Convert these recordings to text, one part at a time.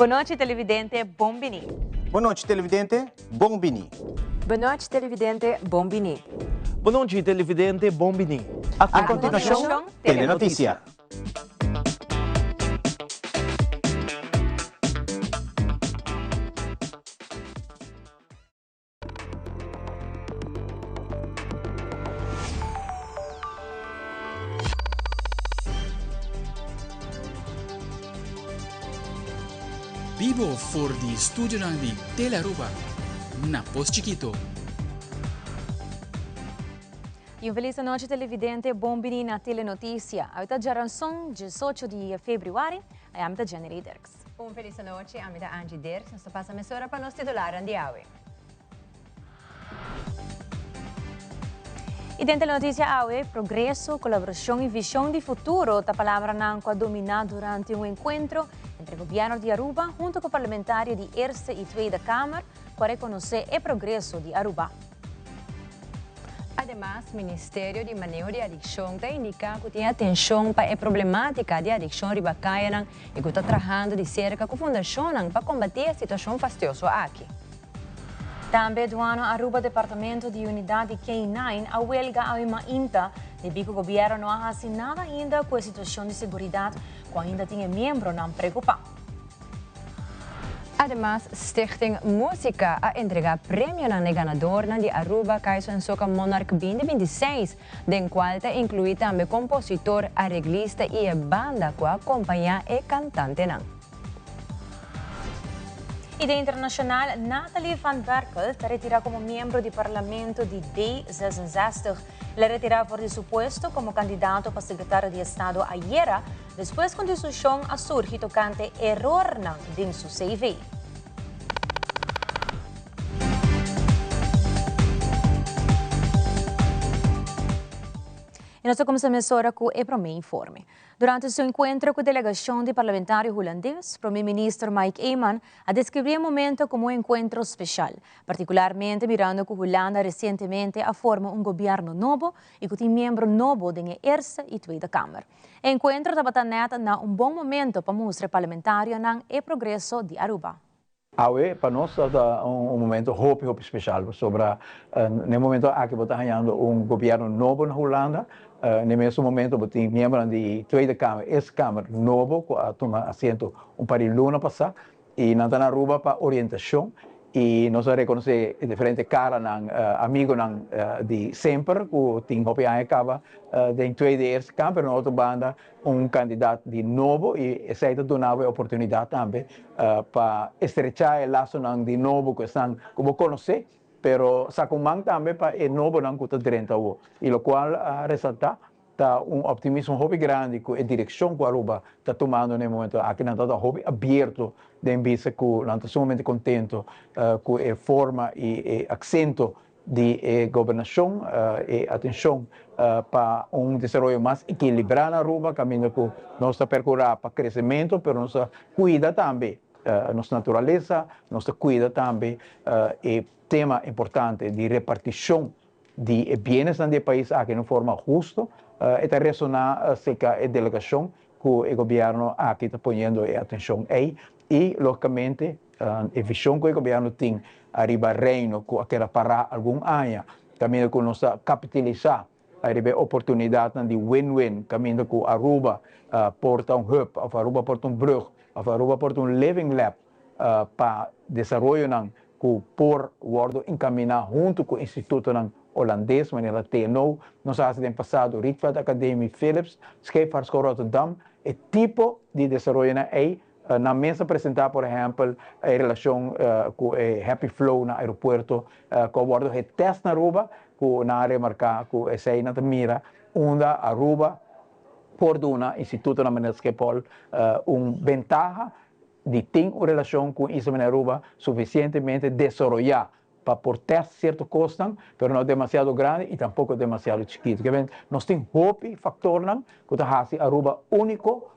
Bon nochi televidente, bon bini. Bon nochi televidente, bon bini. Bon nochi televidente, bon bini. Bon nochi televidente, bon bini. A continuacion, Telenoticia. Bibo for di studionan di Telearuba na Pos Chikito. Y un feliz anochi televidente, bon bini na Telenoticia. Awe ta djaranson, 18 di februari, ami ta Jenny Dirks. Un feliz anochi, ami ta Angie Dirks. Nos ta pasa mesora pa nos titularnan di awe. Y den Telenoticia awe, progreso, colaboracion y vision di futuro ta palabranan cu a domina durante un encuentro entre gobierno di Aruba hunto cu parlamentario di Eerste y Tweede Kamer cu a reconoce e progreso di Aruba. Ademas, Ministerio di Maneho di Adiccion ta indica cu tin atencion pa e problematica di adiccion riba cayanan y cu ta trahando di cerca cu fundacionnan pa combati e situacion fastioso aki. Tambe Duana Aruba Departamento di Unidad di K9 a welga awe mainta debi cu gobierno no a haci nada ainda cu e situacion di seguridad cu ainda tin e miembronan preocupa. Ademas, Stichting Musica a entrega premionan na e ganadornan di Aruba Kaiso en Soca Monarch 2026, den cual ta inclui tambe compositor, areglista y e banda cu a acompaña e cantantenan. Y den internacional, Nathalie van Berkel ta retira como miembro di parlamento di D66. El a retira for di su puesto como candidato pa secretario di Estado ayera, Despues ku diskushon a surgi tokante erornan den su CV. I nos ta kuminsá mesora ku e promé informe. Durante su enkuentro ku delegashon di parlamentario hulandes, Promé Minister Mike Eman a deskribí e momento komo un enkuentro speshal, partikularmente mirando ku Hulanda resientemente a forma un gobièrnu nobo i ku tin miembro nobo den e Eerste i Tweede Kamer. E enkuentro tabata nèt na un bon momento pa mustra e parlamentarionan e progreso di Aruba. Awe pa nos ta un momento hopi hopi special pasobra na e momento aki bo ta hañando un gobierno nobo na Hulanda, na e mesun momento bo tin miembronan di Tweede Kamer, Eerste Kamer nobo cu a tuma asiento un par di luna pasa y nan ta na Aruba pa orientacion y nos a reconoce e diferente caranan, amigonan di semper cu tin hopi aña caba den Tweede Eerste Kamer, pero na otro banda un kandidat di nobo i esei ta duna bo e oportunidat tambe pa estrechá e lasonan di nobo ku esnan ku bo konosé, pero saka un man tambe pa e nobonan ku ta drenta awor. I lokual a resaltá ta un optimismo hopi grandi ku e direkshon ku Aruba ta tumando na e momento aki. Nan ta hopi abierto den bisa ku nan ta sumamente kontento ku e forma i e aksento di e gobernashon, e atenshon pa un desaroyo mas ekilibrá na Aruba, kaminda ku nos ta perkurá pa kresementu, pero nos ta kuida tambe nos naturalesa, nos ta kuida tambe e tema importante di repartishon di e bienesnan di e pais aki na un forma husto. E ta resoná serka e delegashon ku e gobièrnu aki ta poniendo e atenshon ei i lógikamente e vishon ku e gobièrnu tin ariba Reino ku a keda pará algun aña kaminda ku nos ta kapitalisá ariba e oportunidatnan di win-win kaminda ku Aruba por ta un hub òf Aruba por ta un brùg òf Aruba por ta un living lab pa desaroyonan ku por wòrdu enkaminá huntu ku institutonan. Holandes manera TNO, nos a hasi den pasado Rietveld Academie, Philips, Scheepvaartschool Rotterdam, e tipo di desaroyonan ei. Nan mes a presenta por ehempel e relacion cu e Happy Flow na aeropuerto cu a wordo getest na Aruba, cu nan a remarca cu esey nan ta mira unda Aruba por duna institutonan manera Schiphol un bentaha di tin un relacion cu un isla manera Aruba suficientemente desaroya pa por test cierto cosnan, pero no demasiado grandi y tampoco demasiado chikito. Ke men nos tin hopi factornan cu ta haci Aruba unico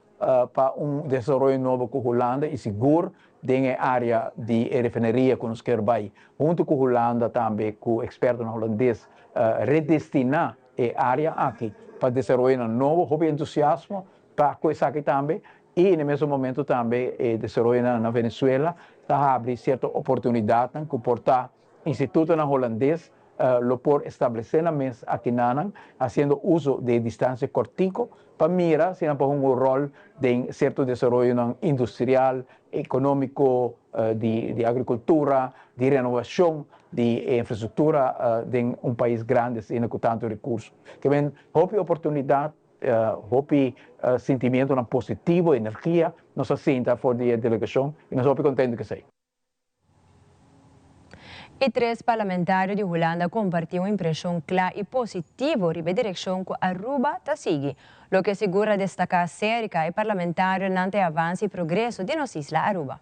pa un desaroyo nobo cu Hulanda y sigur den e area di e refineria cu nos kier bay hunto cu Hulanda tambe cu expertonan Hulandes redestina e area aki pa desaroyonan nobo. Hopi entusiasmo pa cu esaki tambe y na e mesun momento tambe e desaroyonan na Venezuela ta habri cierto oportunidadnan cu por ta institutonan Hulandes lo por establece nan mes akinanan haciendo uso di e distancia cortico pa mira si nan por hunga un rol den cierto desaroyonan industrial, economico, di agricultura, di renovacion di e infrastructura den un pais grandi asina cu tanto recurso. Ke men hopi oportunidad, hopi sentimientonan positivo, energia nos a sinta for di e delegacion y nos hopi contento cu esey. E tres parlamentario di Hulanda a comparti un impresion cla y positivo riba e direccion cu Aruba ta sigui, loke sigur a destaca cerca e parlamentarionan ta e avance y progreso di nos isla Aruba.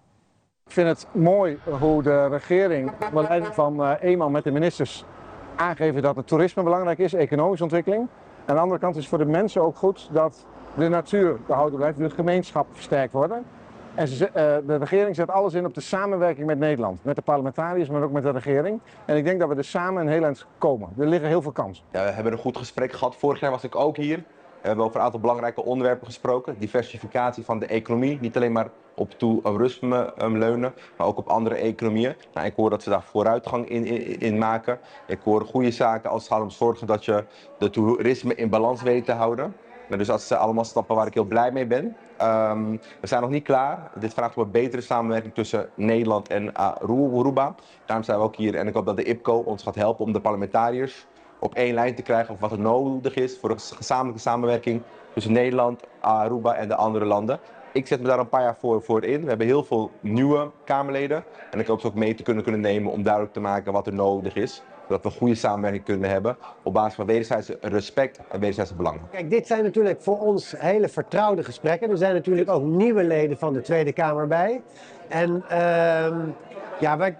Ik vind het mooi hoe de regering onder leiding van Eman met de ministers aangeven dat het toerisme belangrijk is, economische ontwikkeling. Aan de andere kant is het voor de mensen ook goed dat de natuur behouden blijft, de gemeenschap versterkt worden. En de regering zet alles in op de samenwerking met Nederland, met de parlementariërs, maar ook met de regering. En ik denk dat we er samen een heel eind komen. Er liggen heel veel kansen. Ja, we hebben een goed gesprek gehad. Vorig jaar was ik ook hier. We hebben over een aantal belangrijke onderwerpen gesproken. Diversificatie van de economie. Niet alleen maar op toerisme leunen, maar ook op andere economieën. Nou, ik hoor dat ze daar vooruitgang in maken. Ik hoor goede zaken als het gaat om zorgen dat je de toerisme in balans weet te houden. Nou, dus dat zijn allemaal stappen waar ik heel blij mee ben. We zijn nog niet klaar. Dit vraagt om een betere samenwerking tussen Nederland en Aruba. Daarom zijn we ook hier en ik hoop dat de IPCO ons gaat helpen om de parlementariërs op één lijn te krijgen over wat er nodig is voor een gezamenlijke samenwerking tussen Nederland, Aruba en de andere landen. Ik zet me daar een paar jaar voor in. We hebben heel veel nieuwe Kamerleden en ik hoop ze ook mee te kunnen nemen om duidelijk te maken wat er nodig is. Zodat we een goede samenwerking kunnen hebben op basis van wederzijds respect en wederzijdse belangen. Kijk, dit zijn natuurlijk voor ons hele vertrouwde gesprekken. Er zijn natuurlijk ook nieuwe leden van de Tweede Kamer bij. En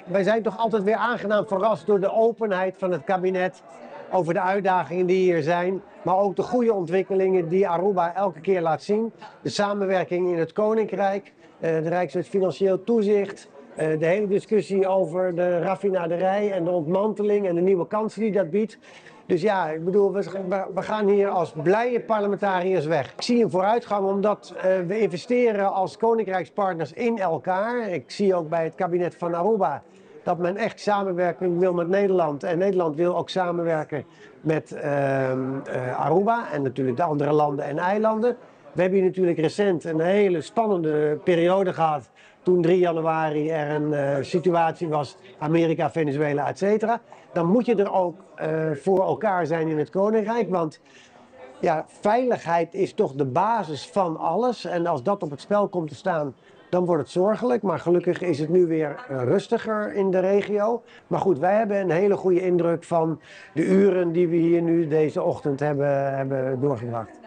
wij zijn toch altijd weer aangenaam verrast door de openheid van het kabinet over de uitdagingen die hier zijn, maar ook de goede ontwikkelingen die Aruba elke keer laat zien. De samenwerking in het Koninkrijk, de Rijkswet Financieel Toezicht, de hele discussie over de raffinaderij en de ontmanteling en de nieuwe kansen die dat biedt. Dus we gaan hier als blije parlementariërs weg. Ik zie een vooruitgang omdat we investeren als koninkrijkspartners in elkaar. Ik zie ook bij het kabinet van Aruba dat men echt samenwerking wil met Nederland. En Nederland wil ook samenwerken met Aruba en natuurlijk de andere landen en eilanden. We hebben hier natuurlijk recent een hele spannende periode gehad. Toen 3 januari er een situatie was, Amerika, Venezuela, et cetera. Dan moet je er ook voor elkaar zijn in het Koninkrijk. Want veiligheid is toch de basis van alles. En als dat op het spel komt te staan, dan wordt het zorgelijk. Maar gelukkig is het nu weer rustiger in de regio. Maar goed, wij hebben een hele goede indruk van de uren die we hier nu deze ochtend hebben doorgebracht.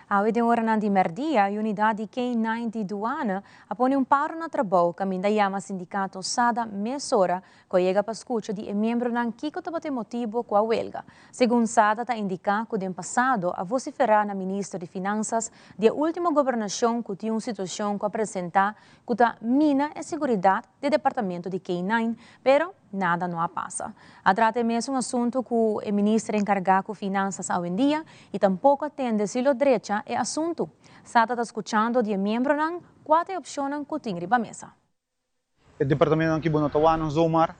Awe den oranan di merdia, unidad di K9 di douane a pone un paro na trabou caminda yama sindicato SADA mesora cu a yega pa scucha di e miembronan kico tabata e motibo cu a huelga. Segun SADA ta indica cu den pasado a vocifera na minister di Finanzas di e ultimo gobernacion cu tin un situacion cu a presenta cu ta mina e seguridad di departamento di K9, pero nada no a pasa. A trata e mes un asunto cu e minister encarga cu finanzas awendia y tampoco atende si lo drecha e asunto. SADA ta scuchando di e miembronan cua ta e opcionnan cu tin riba mesa. E departamento aki bo no ta wak nan zomaar,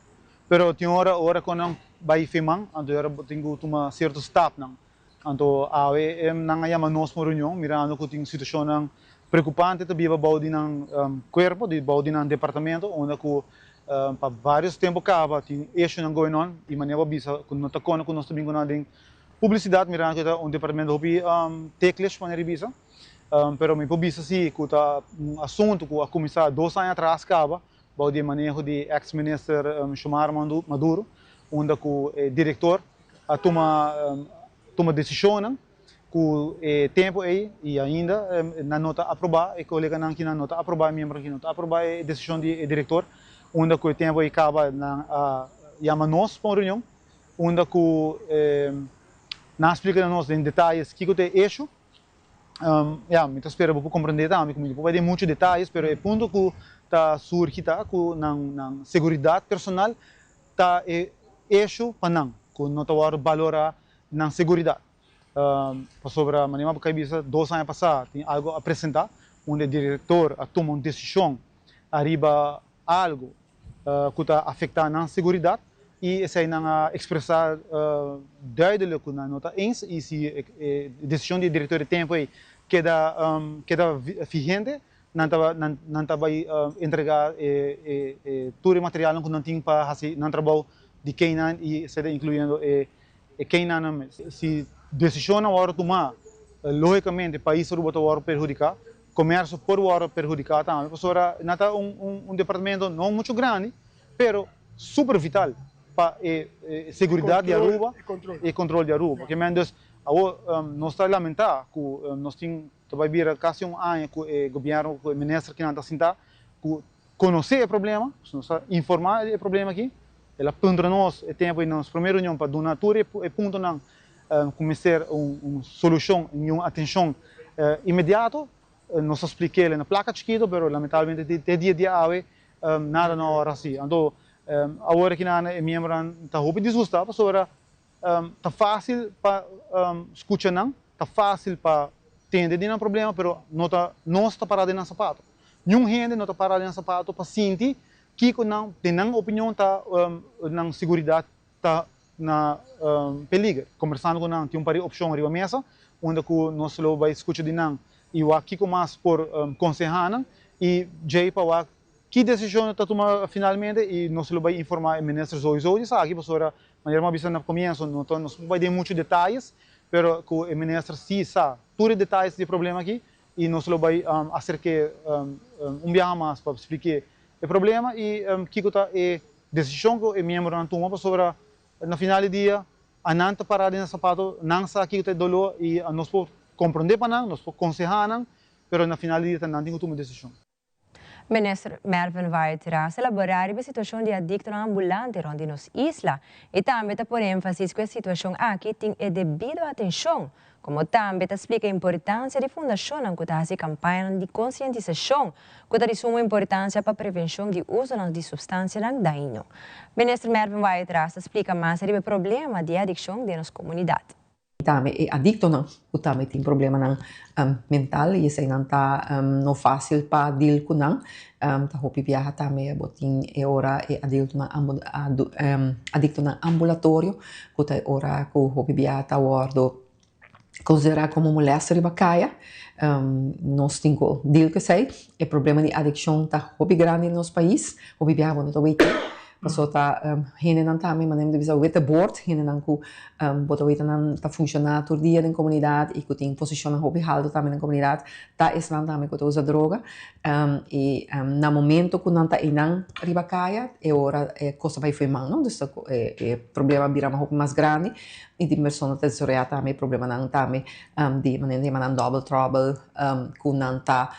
pero tin ora, ora cu nan bay firman, anto ora bo tin cu tuma cierto stapnan. Anto awe nan a yama nos pa un reunion, mirando cu tin situacionnan preocupante ta biba bou di nan cuerpo, di bou di nan departamento, unda cu Pa varios tempo caba tin issuenan going on y manera bo a bisa cu no ta cona cu nos ta bin cu nan den publicidad mirando cu ta un departamento hopi ticklish manera di bisa. Pero mi por bisa si cu ta un asunto cu a cuminsa dos aña atras caba bao di e maneho di ex minister Xiomara Maduro unda cu e director a tuma tuma decisionnan Ku e tempu ei i ainda nan no ta aprobá, e koleganan kinan no ta aprobá, e miembronan ki no ta aprobá e desishon di e direktor, unda ku e tempu ei kaba nan a yama nos pa un reunion, unda ku nan a splika na nos den detayes kiko ta e esho. Ya, mi ta spera bo por komprendé tambe ku mi no por bai den muchu detayes, pero e punto ku ta surgi ta ku nan nan seguridat personal ta e esho pa nan, ku no ta wòrdu balorá nan seguridat. Pasobra manera bo kai bisa dos aña pasá tin algo a presentá unda e direktor a tuma un desishon ariba algo ku ta afektá nan seguridat i esei nan a ekspresá duidelik ku nan no ta eens i si e desishon di e direktor e tempu ei keda keda vigente nan ta nan ta bai entregá e tur e materialnan ku nan tin pa hasi nan trabou di K-nine i esei ta inkluyendo e E keinan mes. Si desishonnan wòrdu tumá, lógikamente pais Aruba ta wòrdu perhudiká, komersio por wòrdu perhudiká tambe, pasobra nan ta un departamento no muchu grandi, pero super vital pa e seguridat di Aruba i e kontrol di Aruba. Ke men dus awor nos ta lamentá ku nos tin ta bai bira kasi un aña ku e gobièrnu ku e minister kinan ta sintá ku konosé e problema, nos a informá e problema aki, el a puntra nos e tempu di nos promé reunion pa duna tur e puntonan ku mester un solushon i un atenshon inmediato. Nos a splik'el na plaka chikitu, pero lamentablemente te dia di awe nada no a hasi. Anto awor aki nan e miembronan ta hopi disgustá pasobra Ta fásil pa skucha nan, ta fásil pa tende di nan problema, pero no ta nos ta pará den nan sapato. Niun hende no ta pará den nan sapato pa sinti kiko nan, den nan opinion ta nan siguridat ta na peliger. Kombersando ku nan tin un par di opshon riba mesa unda ku nos lo bai skucha di nan i wak kiko mas por konsehá nan i djei pa wak Ki desishon ta tuma finalmente i nos lo bai informá e minister souiso di esaki pasobra manera mi a bisa na komienso no ta nos por bai den muchu detayes pero ku e minister si sa tur e detayes di e problema aki i nos lo bai aserk'é un biaha mas pa splik'é e problema i kiko ta e desishon ku e miembronan tuma pasobra na final di dia anan ta pará den nan sapato nan sa kiko ta e doló i nos por komprondé pa nan nos por konsehá nan pero na final di dia ta nan tin ku tuma e desishon. Minister Mervin Wyatt Ras a laborá riba e situashon di adiktonan ambulante rònt di nos isla i tambe ta pone énfasis ku e situashon aki tin e debido atenshon, komo tambe ta splika importansia di fundashonnan ku ta hasi kampañanan di konsientisashon ku ta di sumo importansia pa prevenshon di usonan di supstansianan dañino. Minister Mervin Wyatt Ras ta splika mas riba e problema di e adikshon den nos komunidat. Tambe e adictonan cu tambe tin problemanan mental y eseinan ta no facil pa deal cu nan. Ta hopi biaha tambe bo tin e ora e adultonan adictonan ambulatorio cu ta e ora cu hopi biaha ta wordo considera como molester riba caya. Nos tin cu deal cu esei. E problema di adiccion ta hopi grandi den nos pais. Hopi biaha bo no ta weten. Pasobra ta hendenan tambe manera mi ta bisa witte bord, hendenan ku bo ta weten nan ta funshoná tur dia den komunidat i ku tin posishonnan hopi haltu tambe den komunidat, ta esnan tambe ku ta usa droga. I na momento ku nan ta einan riba kaya e ora e kos ta bai fo'i man, no? Dus e problema a bira hopi mas grandi i tin persona ta desaroyá tambe problemanan tambe di manera ta yama nan double trouble ku nan ta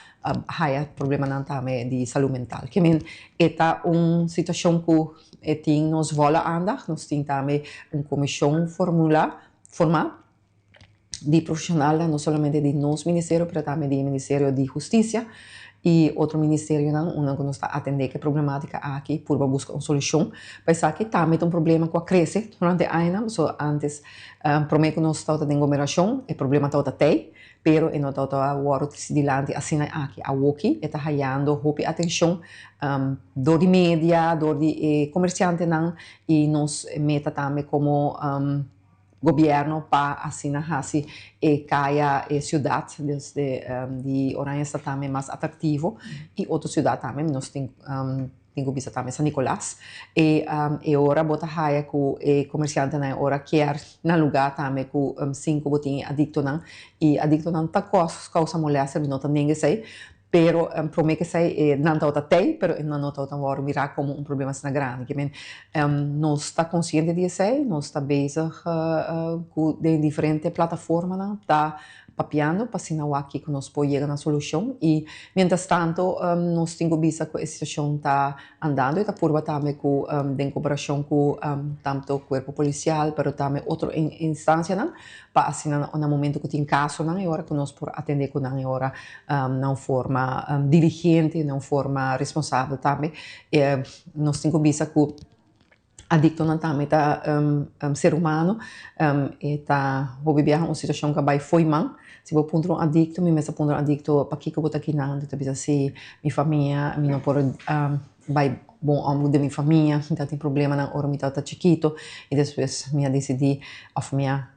haya problemanan tambe di salud mental. Ke men e ta un situacion cu e tin nos volle aandacht. Nos tin tambe un comision formula, forma di profesionalnan, no solamente di nos ministerio, pero tambe di ministerio di Husticia y otro ministerionan unda cu nos ta atende cu e problematica aki, purba busca un solucion pa esaki. Tambe ta un problema cu a crece durante añanan, pasobra antes prome cu nos tabata den gobernacion e problema tabata tey. Pero e no tabata wòrdu trisi dilanti asina aki. Awoki e ta hayando hopi atenshon dor di media, dor di e komersiantenan i nos meta tambe komo gobierno pa asina haci e caya e ciudad desde di Oranjestad tambe mas atractivo y otro ciudad tambe nos tin tin cu bisa tambe San Nicolas e e ora bo ta haya cu e comerciantenan e ora kier na lugar tambe cu sin cu bo tin e adictonan y adictonan ta causa molestia mi no ta nenga esey Pero prome ke esei e nan tabata tei, pero e nan no tabata wòrdu mirá komo un problema asina grandi. Ke men nos ta konsiente di esei, nos ta bezig ku den diferente plataformanan ta papiando pa asina wak kiko nos por yega na solushon. I mientras tanto nos tin ku bisa ku e situashon ta andando i ta purba tambe ku den koperashon ku tanto kuerpo polisial pero tambe otro instansianan pa asina na momento ku tin kasonan e ora ku nos por atendé ku nan e ora na un forma diligente, na un forma responsabel tambe. Nos tin ku bisa ku adiktonan tambe ta ser humano, e ta hopi biaha un situashon ku a bai fo'i man. Si bo puntra un adikto, mi mes a puntra un adikto pakiko bo ta akinan, e ta bisa si mi famia mi no por bai bon om den mi famia, mi tabatin problemanan ora mi tabata chikito i despues mi a disidí òf mi a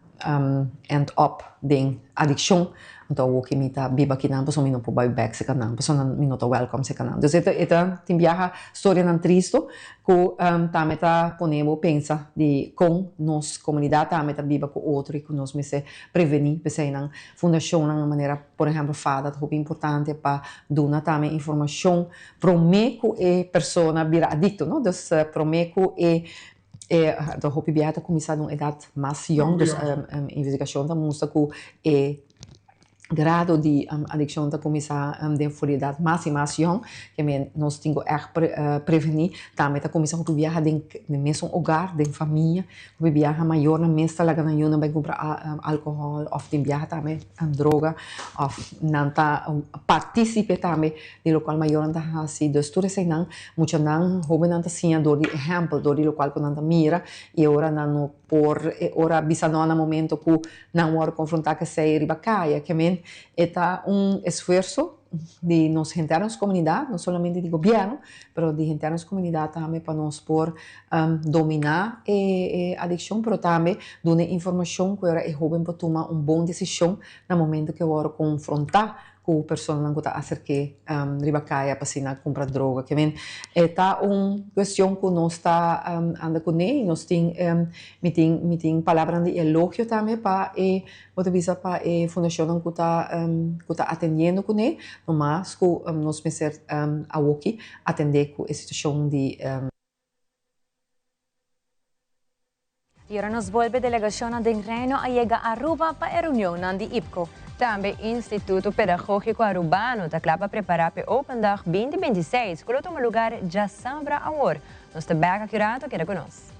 end up den adikshon, anto awor ki mi ta biba akinan pasobra mi no por bai bèk serka nan, pasobra mi no ta wèlkòm serka nan. Dus e ta tin biaha storianan tristu ku tambe ta pone bo pensa di kon nos komunidat tambe ta biba ku otro i ku nos mester prevení p'esei nan fundashonnan manera por ehèmpel fada ta hopi importante pa duna tambe informashon promé ku e persona bira adikto no, dus promé ku e e hopi biaha ta kuminsá na un edat mas yòn, dus investigashon ta mustra ku e grado di adikshon ta kuminsá den for di edat mas i mas yòn, ke men nos tin ku ègt prevení, tambe ta kuminsá hopi biaha den mesun ogar, den famia, hopi biaha mayornan mes ta laga nan yunan bai kumpra alkohòl òf tin biaha tambe droga òf nan ta partísipe tambe di lokual mayornan ta hasi. Dus tur eseinan muchanan, hóbennan ta siña dor di ehèmpel, dor di lokual ku nan ta mira i e ora nan no por e ora bisa no na momento ku nan wòrdu konfrontá ku esei riba kaya. Ke men e ta un esfuerso di nos henter nos komunidat, no solamente di gobièrnu, pero di henter nos komunidat tambe pa nos por dominá e adikshon, pero tambe duna e informashon ku e ora e hóben por tuma un bon desishon na momento ku e wòrdu konfrontá ku personanan ku ta aserk'é riba kaya pa asina kumpra droga. Ke men e ta un kuestion ku nos ta anda kuné i nos tin mi tin mi tin palabranan di elogio tambe pa e bo ta bisa pa e fundashonnan ku ta ku ta atendiendo kuné nomas ku nos mester awoki atendé ku e situashon di Y ora nos bolbe delegacionnan den Reino a yega Aruba pa e reunionnan di IPCO. Tambe Instituto Pedagogico Arubano ta cla pa prepara p'e Open Dag 2026 cu lo tuma lugar djasabra awor. Nos ta bek aki rato, keda cu nos.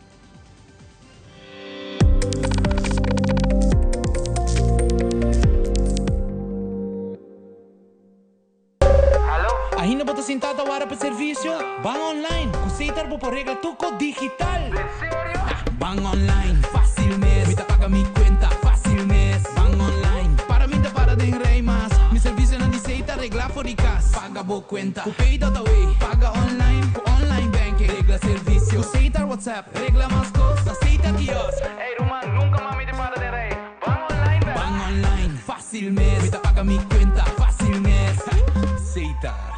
Ainda bo ta sintá ta wara pa servisio? Ban online! Ku Setar bo por regla tur kos digital! Ban online, fásil mes! Mi ta paga mi kuenta, fásil mes! Ban online, para mi ta para den rei mas! Mi servisionan di Setar reglá for di kas! Paga bo kuenta ku Pay.awe! Paga online ku online banking! Regla servisio ku Setar WhatsApp! Regla mas kos na Setar Kiosk! Ey ruman, nunka mas mi ta para den rei! Ban online bèk! Ban online, fásil mes! Mi ta paga mi kuenta, fásil mes! Setar.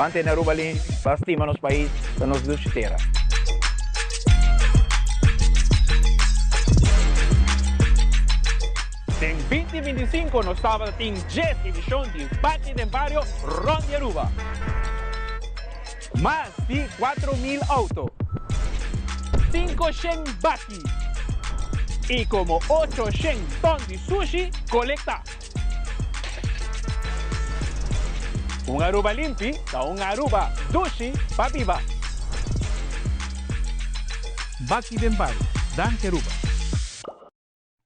Ban tene Aruba limpi, ban stima nos pais, ta nos dushi tera. Den 2025 nos tabata tin djes edishon di Baki den Bario rond di Aruba. Mas di 4000 auto, 500 baki y como 800 ton di sushi colecta. Un Aruba limpi ta un Aruba dushi pa biba. Baki den Bario, Danki Aruba.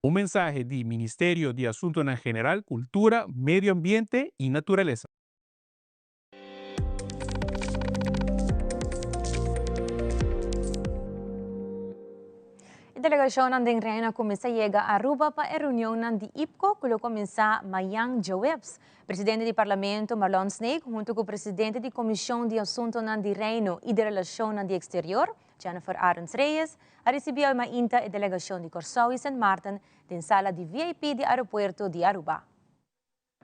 Un mensahe di Ministerio di Asuntonan General, Cultura, Medio Ambiente y Naturalesa. E delegacionnan den Reino a cuminsa yega Aruba pa e reunionnan di IPCO cu lo cuminsa mayan djaweps. Presidente di Parlamento Marlon Sneek hunto cu presidente di Comision di Asuntonan di Reino y di Relacionnan di Exterior, Jennifer Arends Reyes, a ricibi awe mainta e delegacion di Corsou y Sint Maarten den sala di VIP di aeropuerto di Aruba.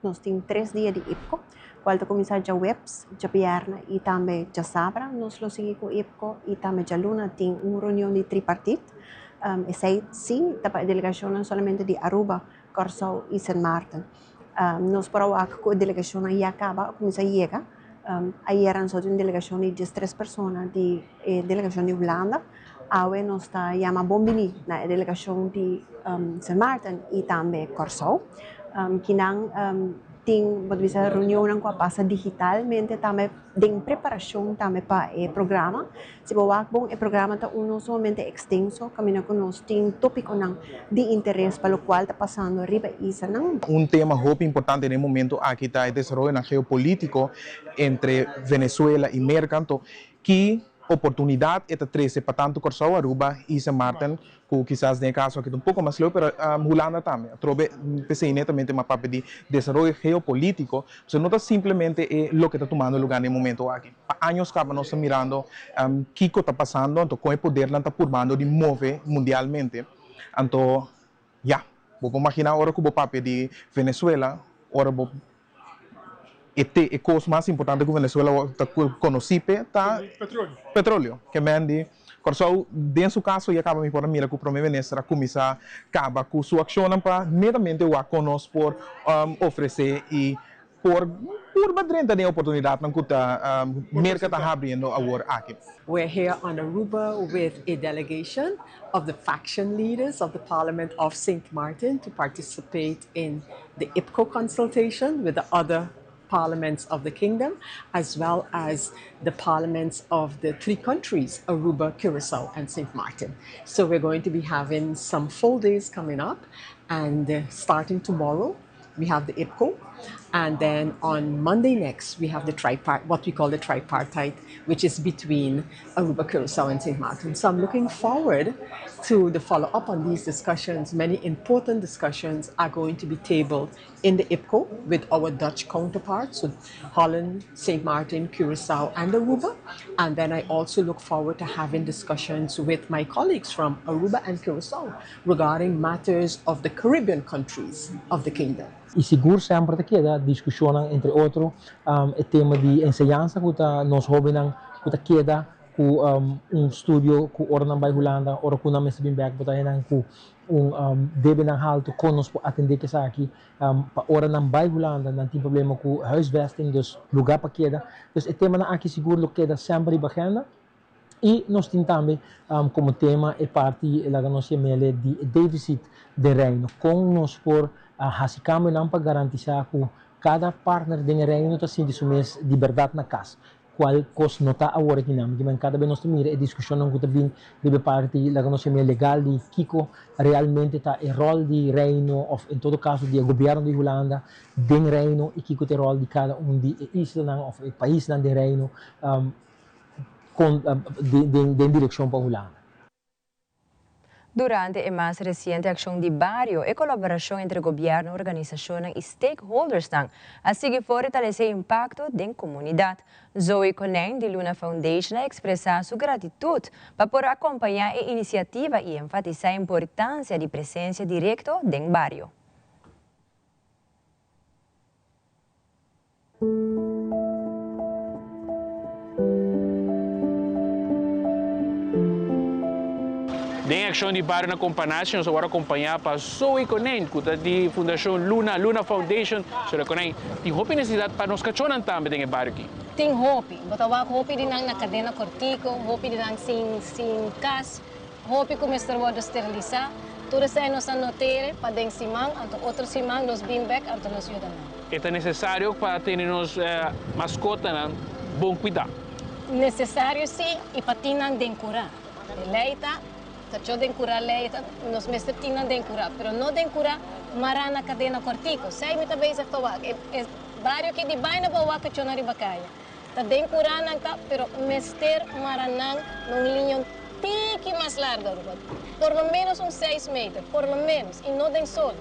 Nos tin tres dia di IPCO, cual ta cuminsa djaweps, djabierna y tambe djasabra. Nos lo sigui cu IPCO y tambe djaluna tin un reunion di tripartit. Esey si ta pa e delegacionnan solamente di Aruba, Corsou y Sint Maarten. Nos por a wak cu e delegacionnan ya caba a cuminsa yega. Ayera nos a tin un delegacion di diestres persona di e delegacion di Hulanda. Awe nos ta yama bon bini na e delegacion di Sint Maarten y tambe Corsou. Kinan tin bo ta bisa reunionnan cu a pasa digitalmente tambe den preparacion tambe pa e programa. Si bo wak bon e programa ta uno sumamente extenso caminda cu nos tin topiconan di interes pa locual ta pasando riba e islanan. Un tema hopi importante den e momento aki ta e desaroyonan geopolitico entre Venezuela y Merca. Anto ki oportunidat e ta trese pa tantu Kòrsou, Aruba i Sint Maarten, ku kisas den e kaso aki ta un poko mas leu, pero Hulanda tambe. Atrobe p'esei netamente m'a papia di desaroyo geopolítiko, pasobra no ta simplemente e loke ta tumando lugá den e momento aki. Pa años kaba nos ta mirando kiko ta pasando, anto kon e podernan ta purbando di move mundialmente. Anto, ya, bo por maginá ora ku bo papia di Venezuela, ora bo E te e kos mas importante ku Venezuela ta konosí p'e ta petroleo. Ke men di Kòrsou den su kaso ya kaba mi por a mira ku Prome Minister a kuminsá kaba ku su akshonnan pa netamente wak kon nos por ofresé i por purba drenta den e oportunidatnan ku ta Merka ta habriendo awor aki. We're here on Aruba with a delegation of the faction leaders of the Parliament of Sint Maarten to participate in the IPCO consultation with the other parliaments of the kingdom, as well as the parliaments of the three countries, Aruba, Curacao, and St. Martin. So we're going to be having some full days coming up, and uh, starting tomorrow, we have the IPCO, and then on Monday next, we have the tripart, what we call the tripartite, which is between Aruba, Curacao, and St. Martin. So I'm looking forward to the follow-up on these discussions. Many important discussions are going to be tabled in the IPCO with our Dutch counterparts, so Holland, St. Martin, Curacao, and Aruba. And then I also look forward to having discussions with my colleagues from Aruba and Curacao regarding matters of the Caribbean countries of the kingdom. I sigur semper ta keda diskushonnan entre otro e tema di enseñansa ku ta nos hóbennan ku ta keda ku un studio ku ora nan bai Hulanda ora ku nan mester bin bèk bo ta haña nan ku un debenan haltu kon nos por atendé ku esaki pa ora nan bai Hulanda nan tin problema ku huisvesting dus lugá pa keda dus e temanan aki sigur lo keda semper riba agenda. I nos tin tambe komo tema e parti laga nos yam'ele di e deficit den Reino. Kon nos por hasi kambionan pa garantisá ku kada partner den e Reino ta sinti su mes di bèrdat na kas, kual kos no ta awor aki nan. Kimen kada bes nos ta mira e diskushonnan ku ta bin riba e parti laga nos yam'e legal di kiko realmente ta e ròl di Reino òf en todo kaso di e gobièrnu di Hulanda den Reino i kiko ta e ròl di kada un di e islanan òf e paisnan den Reino. den direkshon pa Hulanda. Durante e mas resiente akshon di bario, e kolaborashon entre gobièrnu, organisashonnan i stakeholdersnan a sigui fortalesé impakto den komunidat. Zoe Konijn di Luna Foundation a ekspresá su gratitut pa por akompañá e inisiativa i enfatisá importansia di presensia direkto den bario. Den akshon di bario na Companache nos a wòrdu akompañá pa Zoe Konijn ku ta di Fundashon Luna, Luna Foundation. Señora Konijn, tin hopi nesesidat pa nos kachónan tambe den e bario aki. Tin hopi. Bo ta wak hopi di nan na kadena kòrtiku, hopi di nan sin sin kas, hopi ku mester wòrdu sterilisá. Tur esei nos a notere pa den siman, anto otro siman nos bin bek anto nos yuda nan. E ta nesesario pa tene nos maskotanan bon kuidá. Nesesario si i pa tin nan den kurá. E lei ta, kachó den kurá lei ta, nos mester tin nan den kurá, pero no den kurá mará na kadena kòrtiku. Sei mi ta bezig ta wak e e bario ki di baina bo a wak kachónan riba kaya. Ta den kurá nan ta, pero mester mara nan na un liña un tiki mas largu aruba, por lo ménos un seis meter, por lo ménos, i no den sol.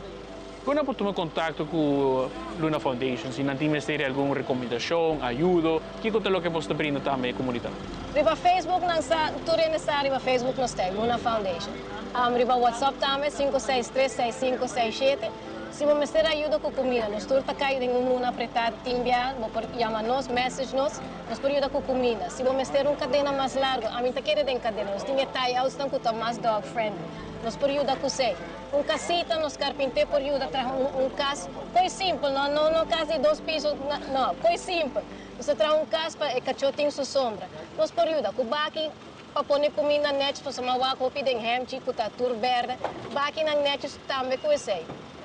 Kon nan por tuma kontakto ku Luna Foundation si nan tin mester di algun rekomendashon, ayudo? Kiko ta loke boso ta brinda tambe e komunidat? Riba Facebook nan sa, tur hende sa riba Facebook nos ta, Luna Foundation. Riba WhatsApp tambe, sinku seis tres seis sinku seis shete. Si bo mester ayuda ku kumida, nos tur ta kai den un luna apretá tin bia, bo por yama nos, message nos, nos por yuda ku kumida. Si bo mester un kadena mas largu, ami ta kere den kadena, nos tin e tie outsnan ku ta mas dog friendly, nos por yuda ku esei. Un kasita, nos karpinté por yuda traha un un kas, koi simpel, no no no kas di dos piso, no, koi simpel. Nos ta traha un kas pa e kachó tin su sombra. Nos por yuda ku baki. Pa pone kuminda nèchi pasobra mi a wak hopi den hèmchi ku ta tur bèrdè. Bakinan nèchi tambe ku esei.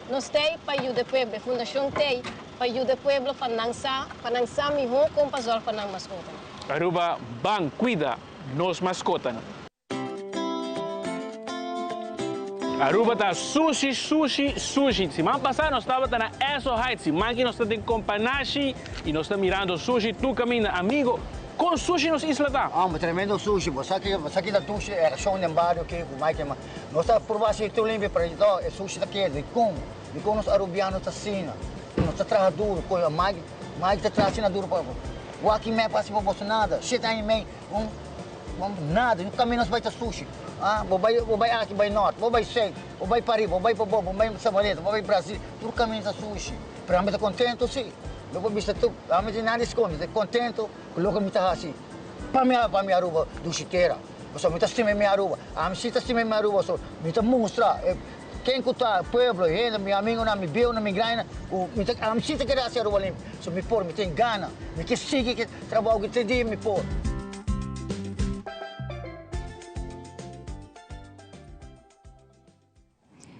Nos t'ei pa yuda e pueblo, e fundashon t'ei pa yuda e pueblo pa nan sa, pa nan sa mihó kon pa zòrg pa nan maskotanan. Aruba ban cuida nos mascotanan. Aruba ta sushi sushi sushi. Siman pasa nos tabata na Esso Heights, siman aki nos ta den Companashi y nos ta mirando sushi tur caminda. Amigo, Kon sushi nos isla ta? Hombre, tremendo sushi. Bo sa ki, bo sa ki ta dushi e región den bario aki ku Mike ma. Nos ta purba hasi tur limpi, pero to e sushi ta keda. Dikon? Dikon nos Arubiano ta asina? Nos ta traha duro, koyo Mike, Mike ta traha asina duro pa wak i mep hasi pa boso nada. Shete aña i mei, un, un nada, un kaminda nos bai ta sushi. Ah, bo bai, bo bai aki bai nort, bo bai sùit, bo bai pariba, bo bai pabou, bo bai Sabaneta, bo bai Brasil, tur kaminda ta sushi. Pero ami ta contento si. Mi por bisa tur, ami tin nada di scondi, mi ta contento cu loke mi ta haci pa mi pa mi Aruba dushi tera. Pasobra mi ta stima mi Aruba. Ami si ta stima mi Aruba, so mi ta mustra e ken cu ta pueblo, hende, mi amigonan, mi bieunan, mi grandinan cu mi ta ami si ta kere haci Aruba limpi. So mi por, mi tin gana, mi ke sigui ke trabao aki te dia mi por.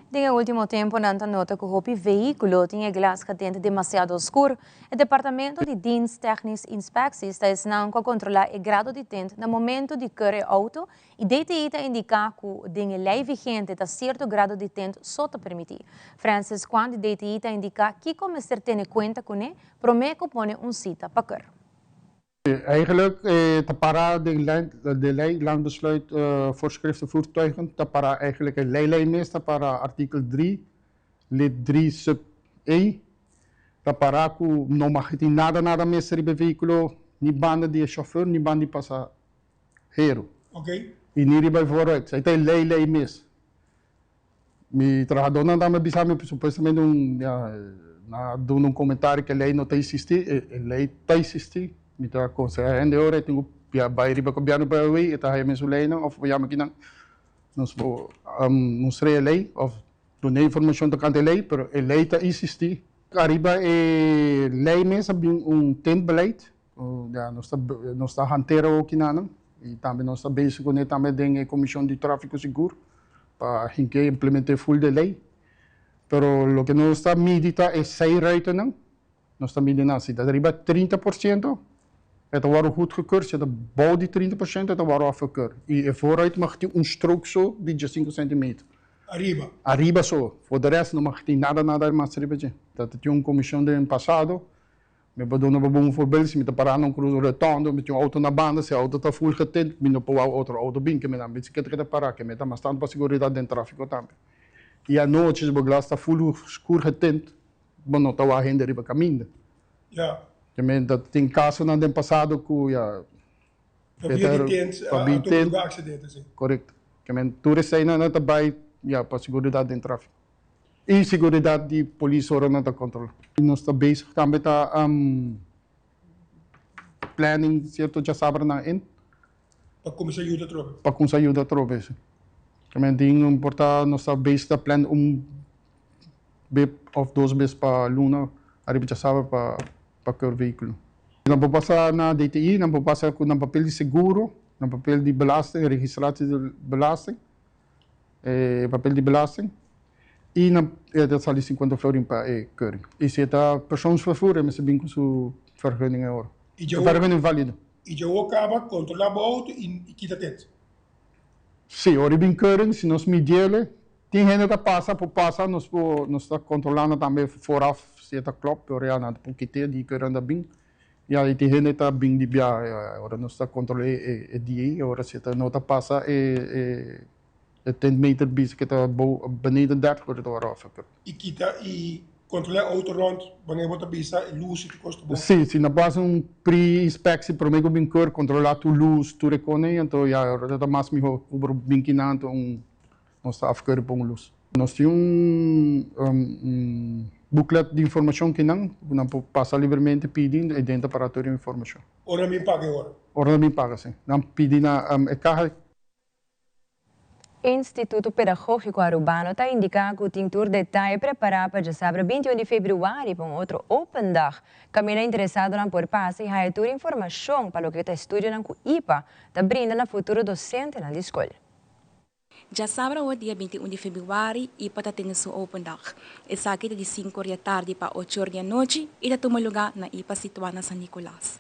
Den e ultimo temponan ta nota cu hopi vehiculo tin e glas getint demasiado oscur. E departamento di Dienst Technisch Inspecties ta esnan cu a controla e grado di tint na momento di keur e auto y DTI ta indica cu den e ley vigente ta cierto grado di tint so ta permiti. Francis Kwan di DTI ta indica kico mester tene cuenta cune prome cu pone un cita pa keur. Eigenlijk ta para den de ley Landbesluit Voorschriften Voertuigen ta para eigenlijk e ley ley mes ta para artikel 3 lid 3 sub e ta para ku no mag tin nada nada mes riba e vehikulo ni banda di e chauffeur ni banda di pasahero y ni riba e voorruit. Esei ta e ley ley mes. Mi trahadónan tambe a bisa mi supuestamente un ya nan a duna un komentario ku e lei no ta eksistí, e lei ta eksistí. Mi ta konsehá hende ora e tin ku bai riba gobièrnu pa wei e ta haya mesun leinan òf por yama kinan nos por mustra e lei òf duna informashon tokante e lei, pero e lei ta eksistí. Ariba e lei mes a bin un tentbeleid Ya nos ta nos ta hantera hoki nanan y tambe nos ta bezig cune tambe den e comision di trafico sigur pa hinke implemente full de ley. Pero loke nos ta midi ta e zijruitennan, nos ta midi nan si ta riba 30% e ta worde goedgekeurd, si ta bou di 30% e ta worde afgekeurd. Y e voorruit mag tin un strook so di diescinco centimeter. Ariba. Ariba so, voor de rest no mag tin nada nada mas riba dje. Ta tin un comision den pasado Mi por duna bo un voorbeeld, si mi ta pará na un cruz rotonde, mi tin un auto na banda, si e auto ta full getint, mi no por wou otro auto bin, ke mi nan bicicleta ke ta pará, ke mi ta mas tantu pa seguridad den trafico tambe. Y anochi si bo glas ta full scur getint, bo no ta wou hende riba caminda. Ja. Ke mi ta tin casonan den pasado cu ya. Pabia di tint, a tuma lugar accidente, si. Correcto. Ke mi tur eseinan nan ta bay ya pa seguridad den trafico. Y seguridad di polis ora nan ta controla. Nos ta bezig tambe ta planning cierto djasabranan in. Pa cuminsa yuda atrobe. Pa cuminsa yuda atrobe, si. Tambe tin un por ta nos ta bezig ta plan un bes of dos bes pa luna ariba djasabra pa pa keur vehiculo. Nan por pasa na DTI, nan por pasa cu nan papel di seguro, nan papel di belasting, registratie di belasting. E papel di belasting y nan e ta sali 50 florin pa e keuring. Y si e ta persoonsvervoer e mester bin cu su vergunning e ora. Y E dje vergunning valido. Y dje wo caba controla bo auto y kita tent. Si, ora e bin keuring si nos midiele tin hende ta pasa por pasa nos por nos ta controlando tambe vooraf si e ta klop pero ya nan ta por kite di keuring ta bin ya y tin hende ta bin di bia ora nos ta controla e dia ey ora si e ta no ta pasa e E tent meter bisa ke ta bou beneden 30 ora ta wòrdu afgekeurd. I kita i kontrolá e outo rònt wanneer bo ta bisa e lus i tur kos ta bon. Sí, si nan por hasi un pre-inspectie promé ku bin keur, kontrolá tur lus, tur e kosnan, anto ya ora ta mas mihó ku bo bin kinan anto un nos ta afkeur pon un lus. Nos tin un un booklet di informashon kinan ku nan por pasa libremente pidi i den ta para tur e informashon. Ora nan bin paga e ora? Ora nan bin paga, sí. Nan pidi na e kaha. Instituto Pedagogico Arubano ta indica cu tin tur detaye prepara pa djasabra 21 di februari pa un otro Open Dag. Caminda interesadonan por pasa y haya tur informacion pa loke ta estudionan cu ipa ta brinda na futuro docentenan di scol. Djasabra awo dia 21 di februari ipa ta tene su Open Dag. Esaki ta di sinku or di atardi pa ocho or di anochi y ta tuma luga na ipa situa na San Nicolas.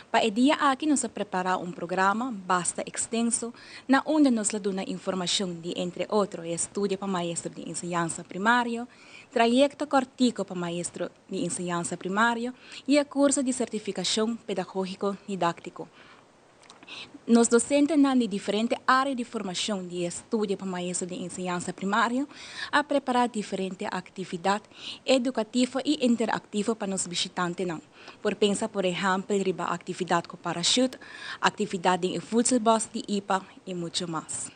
Pa e dia aki nos a prepará un programa basta ekstenso na unda nos lo duna informashon di entre otro e estudio pa maestro di enseñansa primario, trayekto kòrtiku pa maestro di enseñansa primario i e kurso di sertifikashon pedagógiko didáktiko. Nos dosentenan di diferente área di formashon di e estudio pa maestro di enseñansa primario a prepará diferente aktividat edukativo i interaktivo pa nos bishitantenan. Por pensa por ehèmpel riba aktividat ku parashut, aktividat den e voedselbos di ipa i muchu mas.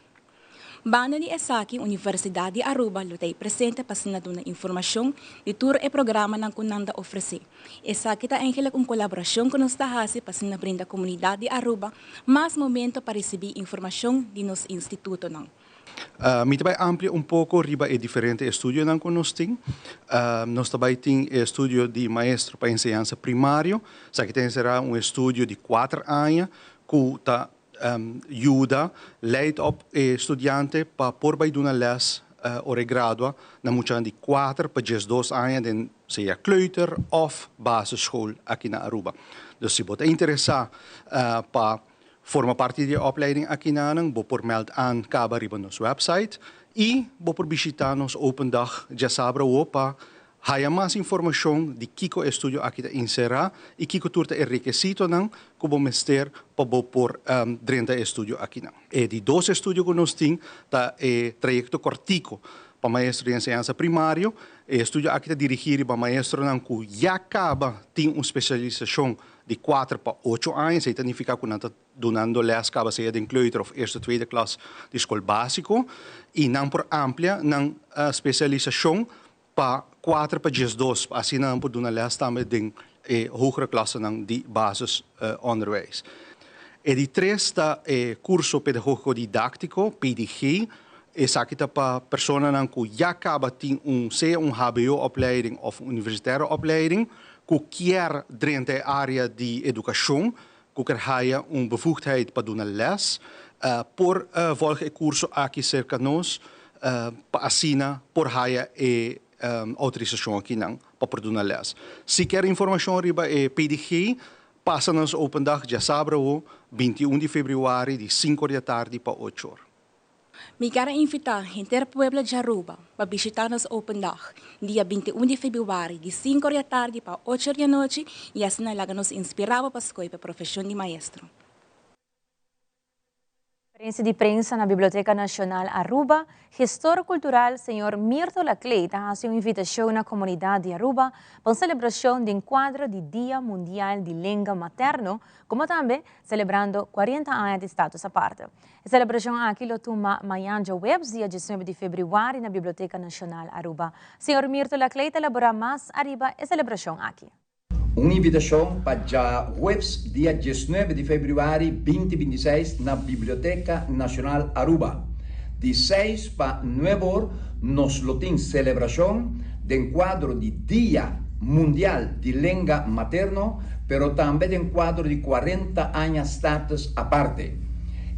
Banda di esaki Universidat di Aruba lo ta ei presente pa asina duna informashon di tur e programanan ku nan ta ofresé. Esaki ta eigenlik un kolaborashon ku nos ta hasi pa asina brinda komunidat di Aruba mas momento pa risibí informashon di nos institutonan. Mi ta bai amplia un poko riba e diferente estudionan ku nos tin. Nos ta bai tin e estudio di maestro pa enseñansa primario. Esaki ta enserá un estudio di kuater aña ku ta yuda leid op e studiante pa por bai duna lès ora e gradua na muchanan di kuater pa diesdos aña den sea kleuter òf basisschool aki na Aruba. Dus si bo ta interesá pa Forma parti di e opleiding akinanan, bo por meld aan kaba riba nos website i bo por bishita nos open dag djasabra awo pa haya mas informashon di kiko e estudio aki ta enserá i kiko tur ta e rekesitonan ku bo mester pa bo por drenta e estudio akinan. E di dos estudio ku nos tin ta e trayekto kòrtiku pa maestro di enseñansa primario. E estudio aki ta dirigí riba maestronan ku ya kaba tin un spesialisashon Di kuater pa ocho aña, esei ta nifiká ku nan ta dunando lès kaba sea den kleuter òf eerste tweede klas di skol básiko i nan por amplia nan spesialisashon pa kuater pa diesdos pa asina nan por duna lès tambe den e hogere klasenan di basisonderwijs. E di tres ta e kurso pedagógiko didáktiko, PDG. Esaki ta pa personanan ku ya kaba tin un sea un hbo-opleiding òf un universitaire opleiding ku kier drenta e área di edukashon, ku kier haya un bevoegdheid pa duna lès, por volg e kurso aki serka nos pa asina por haya e outorisashon akinan pa por duna lès. Si kier informashon riba e PDG, pasa na nos open dag djasabra awo, 21 di febrüari di sinku or di atardi pa ocho or. Mi kier a invitá henter pueblo di Aruba pa bishitá nos Open Dag, dia 21 di febrüari di sinku or di atardi pa ocho or di anochi i asina laga nos inspirá bo pa skohe pa e profeshon di maestro. Conferencia di prensa na Biblioteca Nacional Aruba, gestor cultural señor Mirto Laclay ta haci un invitacion na comunidad di Aruba pa un celebracion den cuadro di Dia Mundial di Lenga Materno, como tambe celebrando 40 aña di Status Aparte. E celebracion aki lo tuma mañan djaweps dia 19 di februari na Biblioteca Nacional Aruba. Señor Mirto Laclay ta elabora mas ariba e celebracion aki. Un invitashon pa djahuebs dia diesnuebe di febrüari binti bintiseis na Biblioteca Nacional Aruba. Di seis pa nuebe or nos lo tin selebrashon den kuadro di Dia Mundial di Lenga Materno pero tambe den kuadro di kuarenta aña Status Aparte.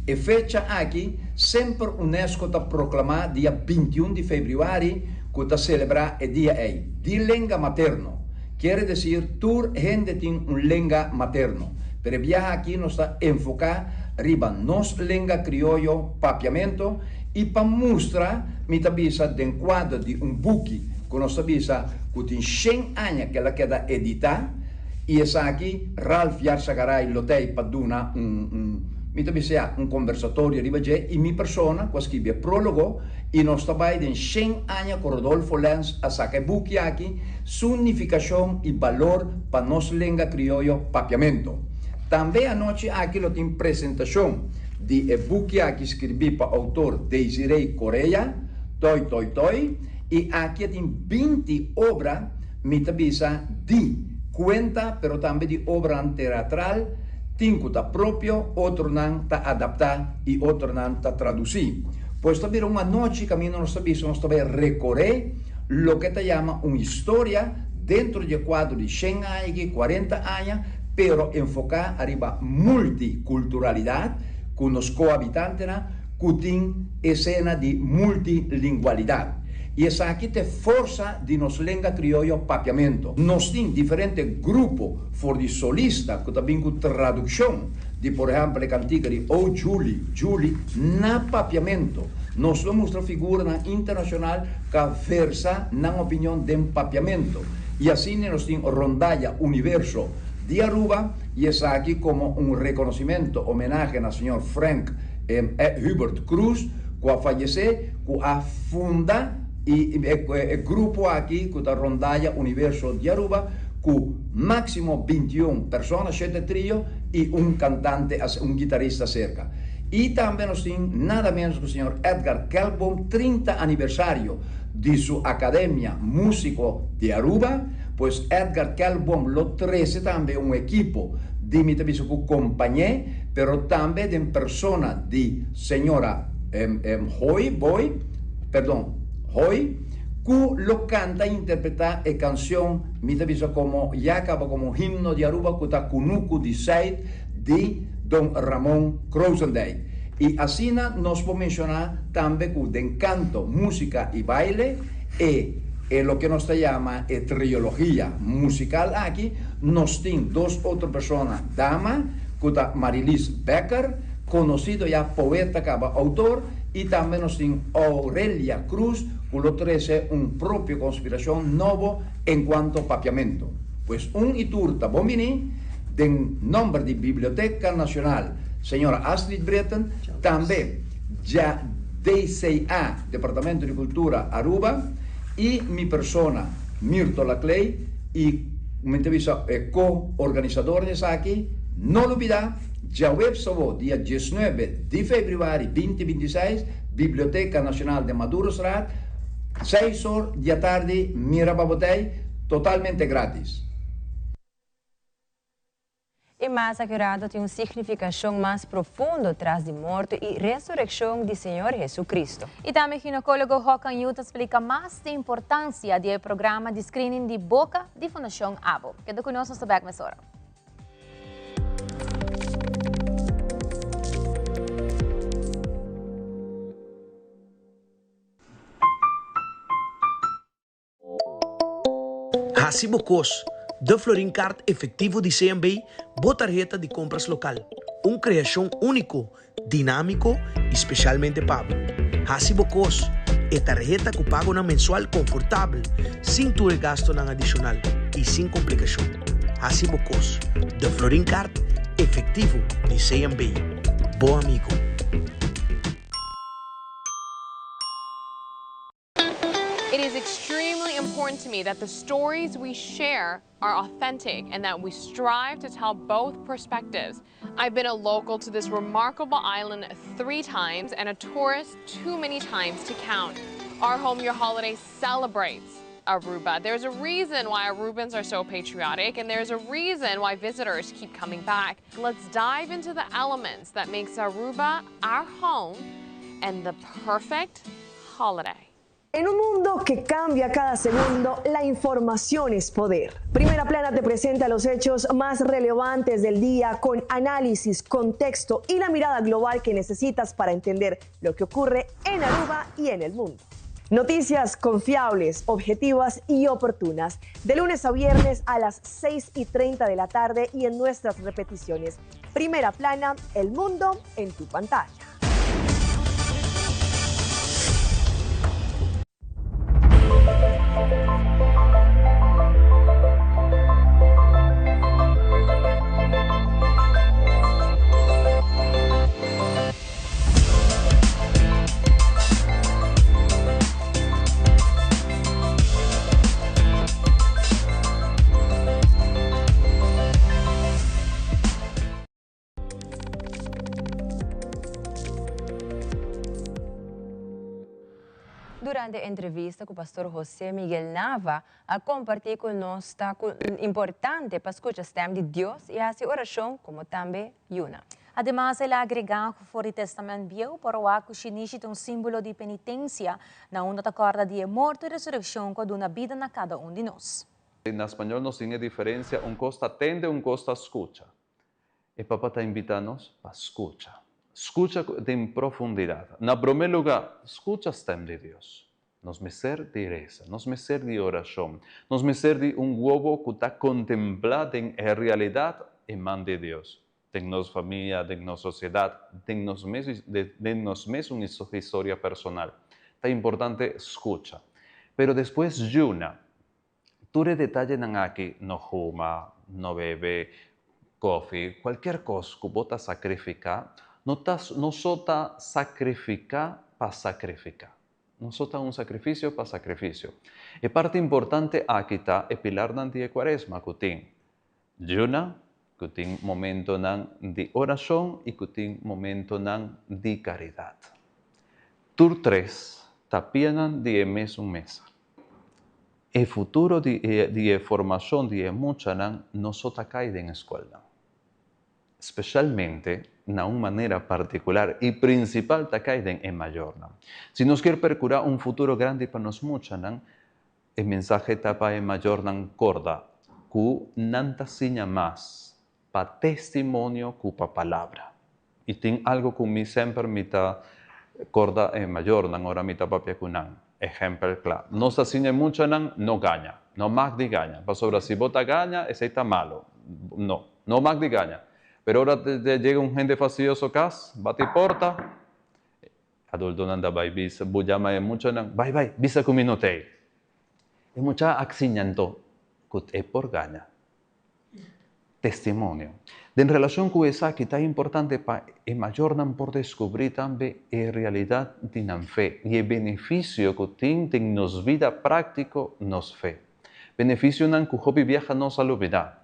E fecha aki semper UNESCO ta proclama dia 21 di februari cu ta celebra e dia ey di lenga materno. Kiere decir tur hende tin un lenga materno, pero e biaha aki nos ta enfoca riba nos lenga crioyo Papiamento y pa mustra mi ta bisa den cuadro di un buki cu nos ta bisa cu tin shen aña cu el a keda edita y esaki Ralph Yarzagaray lo ta ey pa duna un un mi ta bisa ya un conversatorio riba dje y mi persona cu a scribi e prologo y nos ta bay den shen aña cu Rodolfo Lenz a saca e buki aki su nificacion y balor pa nos lenga crioyo Papiamento. Tambe anochi aki lo tin presentacion di e buki aki scribi pa autor Desiree Correa, Toi Toi Toi, y aki a tin 20 obra, mi ta bisa di cuenta pero tambe di obranan teatral, tin cu ta propio, otronan ta adapta y otronan ta traduci. Pues ta bira un anochi caminda nos ta bisa nos ta bay recore loke ta yama un historia dentro di e cuadro di shen aña aki, cuarenta aña, pero enfoca ariba multiculturalidad cu nos cohabitantenan cu tin esena di multilingualidad. Y esaki ta e forsa di nos lenga crioyo Papiamento. Nos tin diferente grupo for di solista cu ta bin cu traduccion di por ehempel e cantica di O Julie, Julie na Papiamento. Nos lo mustra figuranan internacional cu a versa nan opinion den Papiamento. Y asina nos tin Rondalla Universo di Aruba y esaki como un reconocimento, homenahe na señor Frank Hubert Cruz cu a fayece, cu a funda y e grupo aki cu ta Rondalla Universo di Aruba cu maximo 21 persona, shete trio y un cantante, un guitarista cerca. Y tambe nos tin nada menos cu señor Edgar Kelkboom, 30 aniversario di su Academia Musico di Aruba, pues Edgar Kelkboom lo trece tambe un ekipo di mi ta bisa cu compañe, pero tambe den persona di señora Hoy, Boy, perdon, Hoy, cu lo canta y interpreta e cancion mi ta bisa como ya caba como himno di Aruba cu ta Cunucu di Zuid di Don Ramon Krozendijk. Y asina nos por menciona tambe cu den canto, musica y baile e e loke nos ta yama e triologia musical aki, nos tin dos otro persona dama cu ta Marilis Becker, conocido ya poeta caba autor, y tambe nos tin Aurelia Cruz cu lo trece un propio conspiracion nobo en cuanto papiamento. Pues un y tur ta bon bini den nomber di Biblioteca Nacional Señora Astrid Britten, tambe dja DCA, Departamento di Cultura Aruba, y mi persona Mirto Laclay y mi ta bisa e co-organisador di esaki, no lubida, djaweps awo dia 19 di februari 2026, Biblioteca Nacional den Madurostraat, seis or di atardi, mira pa bo tey, totalmente gratis. E mas akurado tin un signifikashon mas profundo tras di morto i resurekshon di Señor Hesu-Kristu. I tambe ginekólogo Håkan Yu ta splika mas di importansia di e programa di screening di boka di Fundashon Abo. Keda ku nos, nos ta bèk mesora. Hasi bo kos, De Florin Card Efectivo di CMB, bo tarheta di compras local. Un creacion unico, dinamico y specialmente pa bo. Hasi bo kos, e tarheta cu pagonan mensual confortabel, sin tur e gastonan adicional y sin complicacion. Hasi bo kos, De Florin Card Efectivo di CMB. Bo amigo. It is extremely important to me that the stories we share are authentic and that we strive to tell both perspectives. I've been a local to this remarkable island three times and a tourist too many times to count. Our Home Your Holiday celebrates Aruba. There's a reason why Arubans are so patriotic and there's a reason why visitors keep coming back. Let's dive into the elements that makes Aruba our home and the perfect holiday. En un mundo que cambia cada segundo, la información es poder. Primera Plana te presenta los hechos más relevantes del día con análisis, contexto y la mirada global que necesitas para entender lo que ocurre en Aruba y en el mundo. Noticias confiables, objetivas y oportunas. De lunes a viernes a las 6 y 30 de la tarde y en nuestras repeticiones. Primera Plana, el mundo en tu pantalla. Durante entrevista ku Pastor José Miguel Nava a kompartí ku nos ta ku importante pa skucha stèm di Dios i hasi orashon komo tambe yuna. Ademas el a agregá ku for di Testament Bieu por wak ku shinishi ta un símbolo di penitensia na unda ta kòrda di e morto i resurekshon ku a duna bida na kada un di nos. Na spañol nos tin e diferencia, un cos ta tende, un cos ta scucha. E Papa ta invita nos pa scucha. Scucha den profundidad. Na prome luga, scucha stem di Dios. Nos mester di reza, nos mester di oracion, nos mester di un wowo cu ta contempla den e realidad e man di Dios. Den nos famia, den nos sociedad, den nos mes, den nos mesun historia personal. Ta importante scucha. Pero despues yuna. Tur e detayenan aki, no huma, no bebe kofi, kualkier kos ku bo ta sakrifiká, no ta no so ta sakrifiká pa sakrifiká. No so ta un sakrifisio pa sakrifisio. E parti importante aki ta e pilarnan di e kuaresma ku tin yuna, ku tin momentonan di orashon i ku tin momentonan di karidat. Tur tres ta pianan di e mesun mesa. E futuro di e di e formashon di e muchanan no so ta kai den e skolnan. Speshalmente na un manera partikular i prinsipal ta kai den e mayornan. Si nos kier perkurá un futuro grandi pa nos muchanan, e mensahe ta pa e mayornan korda ku nan ta siña mas pa testimonio ku pa palabra. I tin algu ku mi semper mi ta korda e mayornan ora mi ta papia ku nan. Ehèmpel kla. Nos ta siña e muchanan no gaña. No mag di gaña. Pasobra si bo ta gaña, esei ta malu. No. No mag di gaña. Pero ora te yega un hende fastidioso kas, bati porta, adultonan ta bai bisa, bo yama e muchanan, bai bai, bisa ku mi no t'ei. E mucha a siña anto ku e por gaña. Testimonio. Den relacion cu esaki ta importante pa e mayornan por descubri tambe e realidad di nan fe y e beneficio cu tin den nos bida practico nos fe. Beneficionan cu hopi biaha nos a lubida.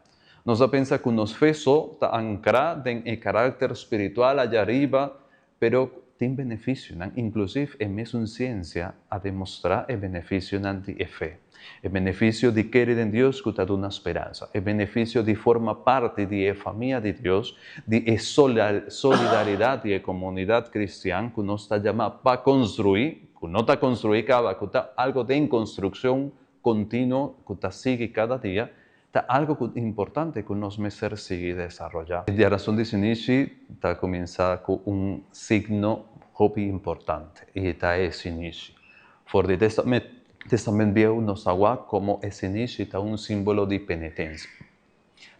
Nos a pensa cu nos fe so ta ancra den e caracter spiritual allá riba Pero tin beneficionan, inclusive e mesun ciencia a demostra e beneficionan di e fe. E beneficio di kere den Dios cu ta duna speransa. E beneficio di forma parti di e famia di Dios, di e solidaridad di e comunidad cristian cu nos ta yama pa construi, cu no ta construi caba, cu ta algo den construccion continuo cu ta sigui cada dia, Ta algo ku importante ku nos mester sigui desaroyá. E diarason di Shinichi ta kuminsá ku un signo hopi importante, i ta e shinichi. For di Testament Bieu nos a wak komo e shinichi ta un símbolo di penetensia.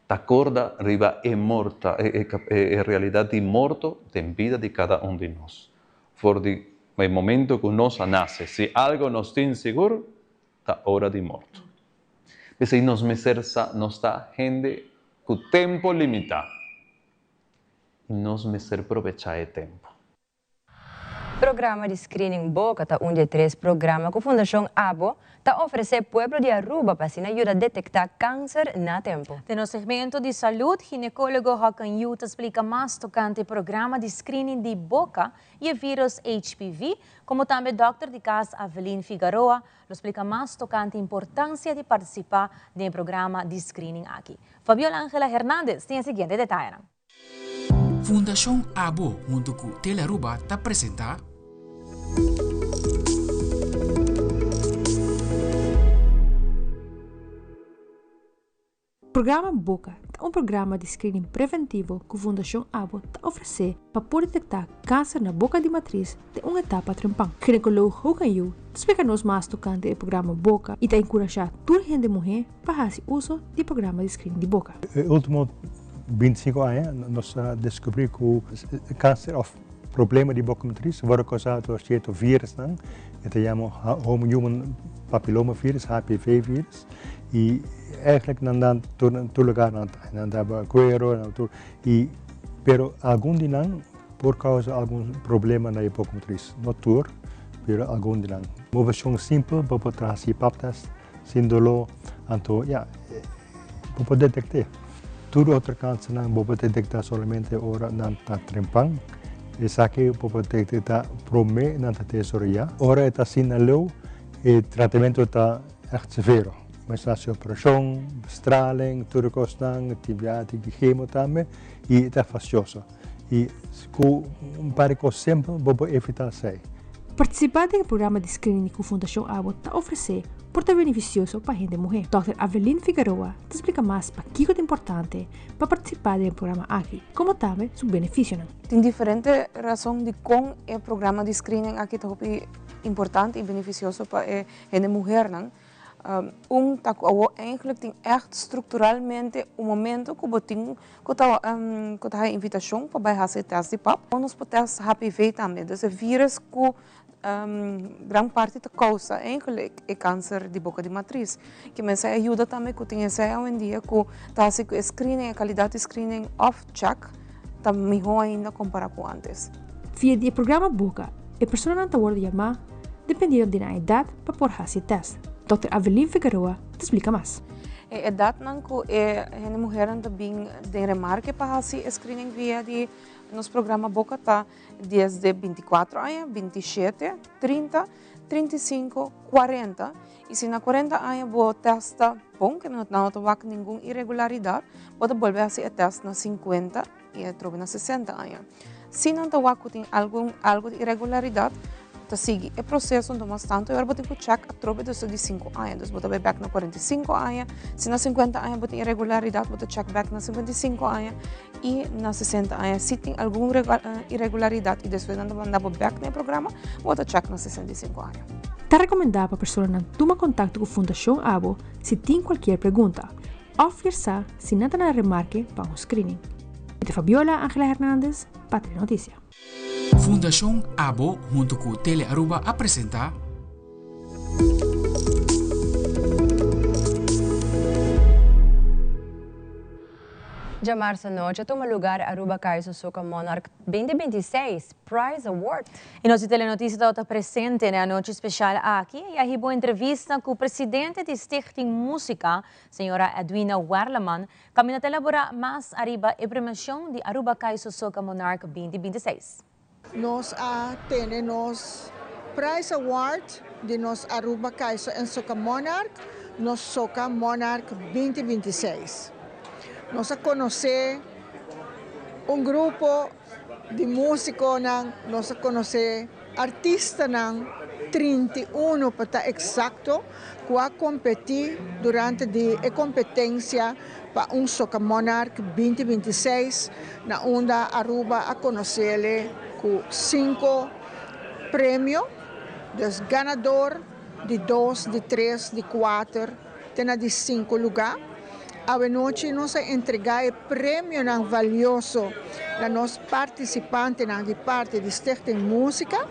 Ta korda riba e morta, e realidat di morto den bida di kada un di nos. For di e momento ku nos a nase, si algo nos tin sigur, ta ora di morto. P'esei nos mester sa nos ta hende ku tempu limitá i nos mester probechá e tempu. Programa di Screening Boca ta un di e tres programa ku Fundashon abo ta ofresé pueblo di Aruba pa asina yuda detektá kanser na tempu. Den nos segmento di salud, ginecólogo Håkan Yu ta splika mas tokante e programa di screening di boka i e vírus HPV, komo tambe dòkter di kas Aveline Figaroa Lo splica mas tocante importancia di participa den e programa di screening aki. Fabiola Angela Hernandez tin e siguiente detayenan. Fundacion Abo hunto cu Telearuba ta presenta. Programa Boka ta un programa di screening preventivo ku Fundashon abo ta ofresé pa por detektá kanser na boka di matris den un etapa trempan. Ginekoloog Hogan Yu ta splika nos mas tokante e programa Boka i ta enkurashá tur hende muhé pa hasi uso di e programa di screening di boka. E ultimo bintisinko aña nos a deskubrí ku kanser òf problema di boka matris wòrdu kousá dor sierto virusnan, e ta yama human papillomavirus, HPV virus, i eigenlijk nan ta tur lugar nan ta, nan ta kuero, nan tur, i pero algun di nan por kousa algun problema na e boka matris, no tur, pero algun di nan. Moveshon simpel bo por traha si pap test sin doló, anto ya, bo por detekt'é. Tur otro kansernan bo por detektá solamente ora nan ta trempan. Esaki bo por detektá promé nan ta desaroyá. Ora e ta asina leu, e tratamentu ta ègt severo. Mester hasi operashon, bestraling, tur e kosnan, tin biaha tin ki chemo tambe i e ta fastioso. I ku un par di kos simpel bo por evitá esei. Partisipá den e programa di screening ku Fundashon abo ta ofresé por ta benefisioso pa hende muhé. Dòkter Avelin Figueroa ta splika mas pakiko ta importante pa partisipá den e programa aki, komo tambe su benefisionan. Tin diferente rason dikon e programa di screening aki ta hopi importante i benefisioso pa e hende muhernan. Un ta ku awor eigenlijk tin ègt strukturalmente un momento ku bo tin ku ta ku ta haña invitashon pa bai hasi e tèst di pap. Nos por tèst HPV tambe, dus e vírus ku gran parti ta kousa eigenlijk e kanser di boka di matris. Ke mester a yuda tambe ku tin esei awendia ku ta hasi ku e screening, e kalidat di screening òf check ta mihó ainda kompará ku ántes. Via di e programa Boka e personanan ta wòrdu yamá dependiendo di nan edat pa por hasi e tèst. Dòkter Avelin Figueroa ta splika mas. E edatnan ku e hende muhernan ta bin den remarke pa hasi e screening via di nos programa Boka ta desde 24 aña, 27, 30, 35, 40 i si na 40 aña bo tèst ta bon, ke nan no ta wak ningun iregularidat, bo ta bolbe hasi e tèst na 50 i atrobe na 60 aña. Si nan ta wak ku tin algun algu di iregularidat, ta sigui e proseso nto mas tantu e ora bo tin ku chèk atrobe despues di sinku aña. Dus bo ta bai bèk na 45 aña, si na 50 aña bo tin iregularidat bo ta chèk bèk na 55 aña i na 60 aña si tin algun iregularidat i despues nan ta manda bo bèk na e programa bo ta chèk na 65 aña. Ta rekomendá pa personanan tuma kontakto ku Fundashon abo si tin kualkier pregunta òf kier sa si nan ta na remarke pa un screening. Mi ta Fabiola Angela Hernandez pa Telenoticia. Fundacion Abo hunto cu Tele Aruba a presenta. Djamarsa nochi a tuma lugar Aruba Kaiso Soca Monarch 2026 Prize Award. Y nos di Telenoticia tabata presente na e anochi special aki y a hiba un entrevista cu presidente di Stichting Musica, señora Edwina Werleman, Caminda ta elabora mas ariba e premiacion di Aruba Kaiso Soca Monarch 2026. Nos a tene nos Prize Award di nos Aruba Kaiso en Soca Monarch, nos Soca Monarch 2026. Nos a conoce un grupo di musiconan, nos a conoce artistanan, 31 pa ta exacto, cu a competi durante di e competencia pa un Soca Monarch 2026, na unda Aruba a conocele cu cinco premio, dus ganador di dos, di tres, di cuater te na di cinco lugar. Awe nochi nos a entrega e premionan valioso na nos participantenan di parti di Stichting Musica,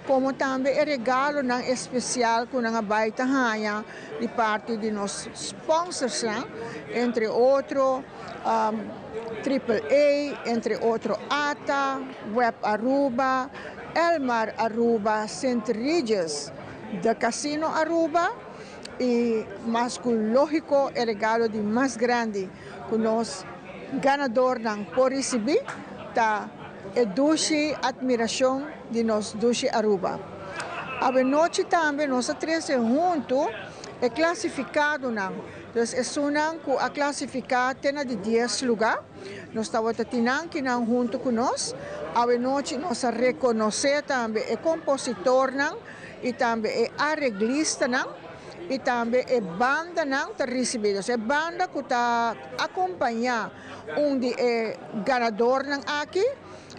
como tambe e regalonan especial cu nan a bay ta haña di parti di nos sponsorsnan, entre otro Triple A, entre otro ata, Web Aruba, Elmar Aruba, Sint Regis, The Casino Aruba y mas cu logico e regalo di mas grandi cu nos ganadornan por ricibi ta e dushi admiracion di nos dushi Aruba. Awe nochi tambe nos a trece hunto e clasificadonan, dus esunnan cu a clasifica te na di dies luga, nos tabata tin nan kinan hunto cu nos. Awe nochi nos a reconoce tambe e compositornan y tambe e areglistanan. I tambe e bandanan ta risibí. Dus e banda ku ta akompañá un di e ganadornan aki,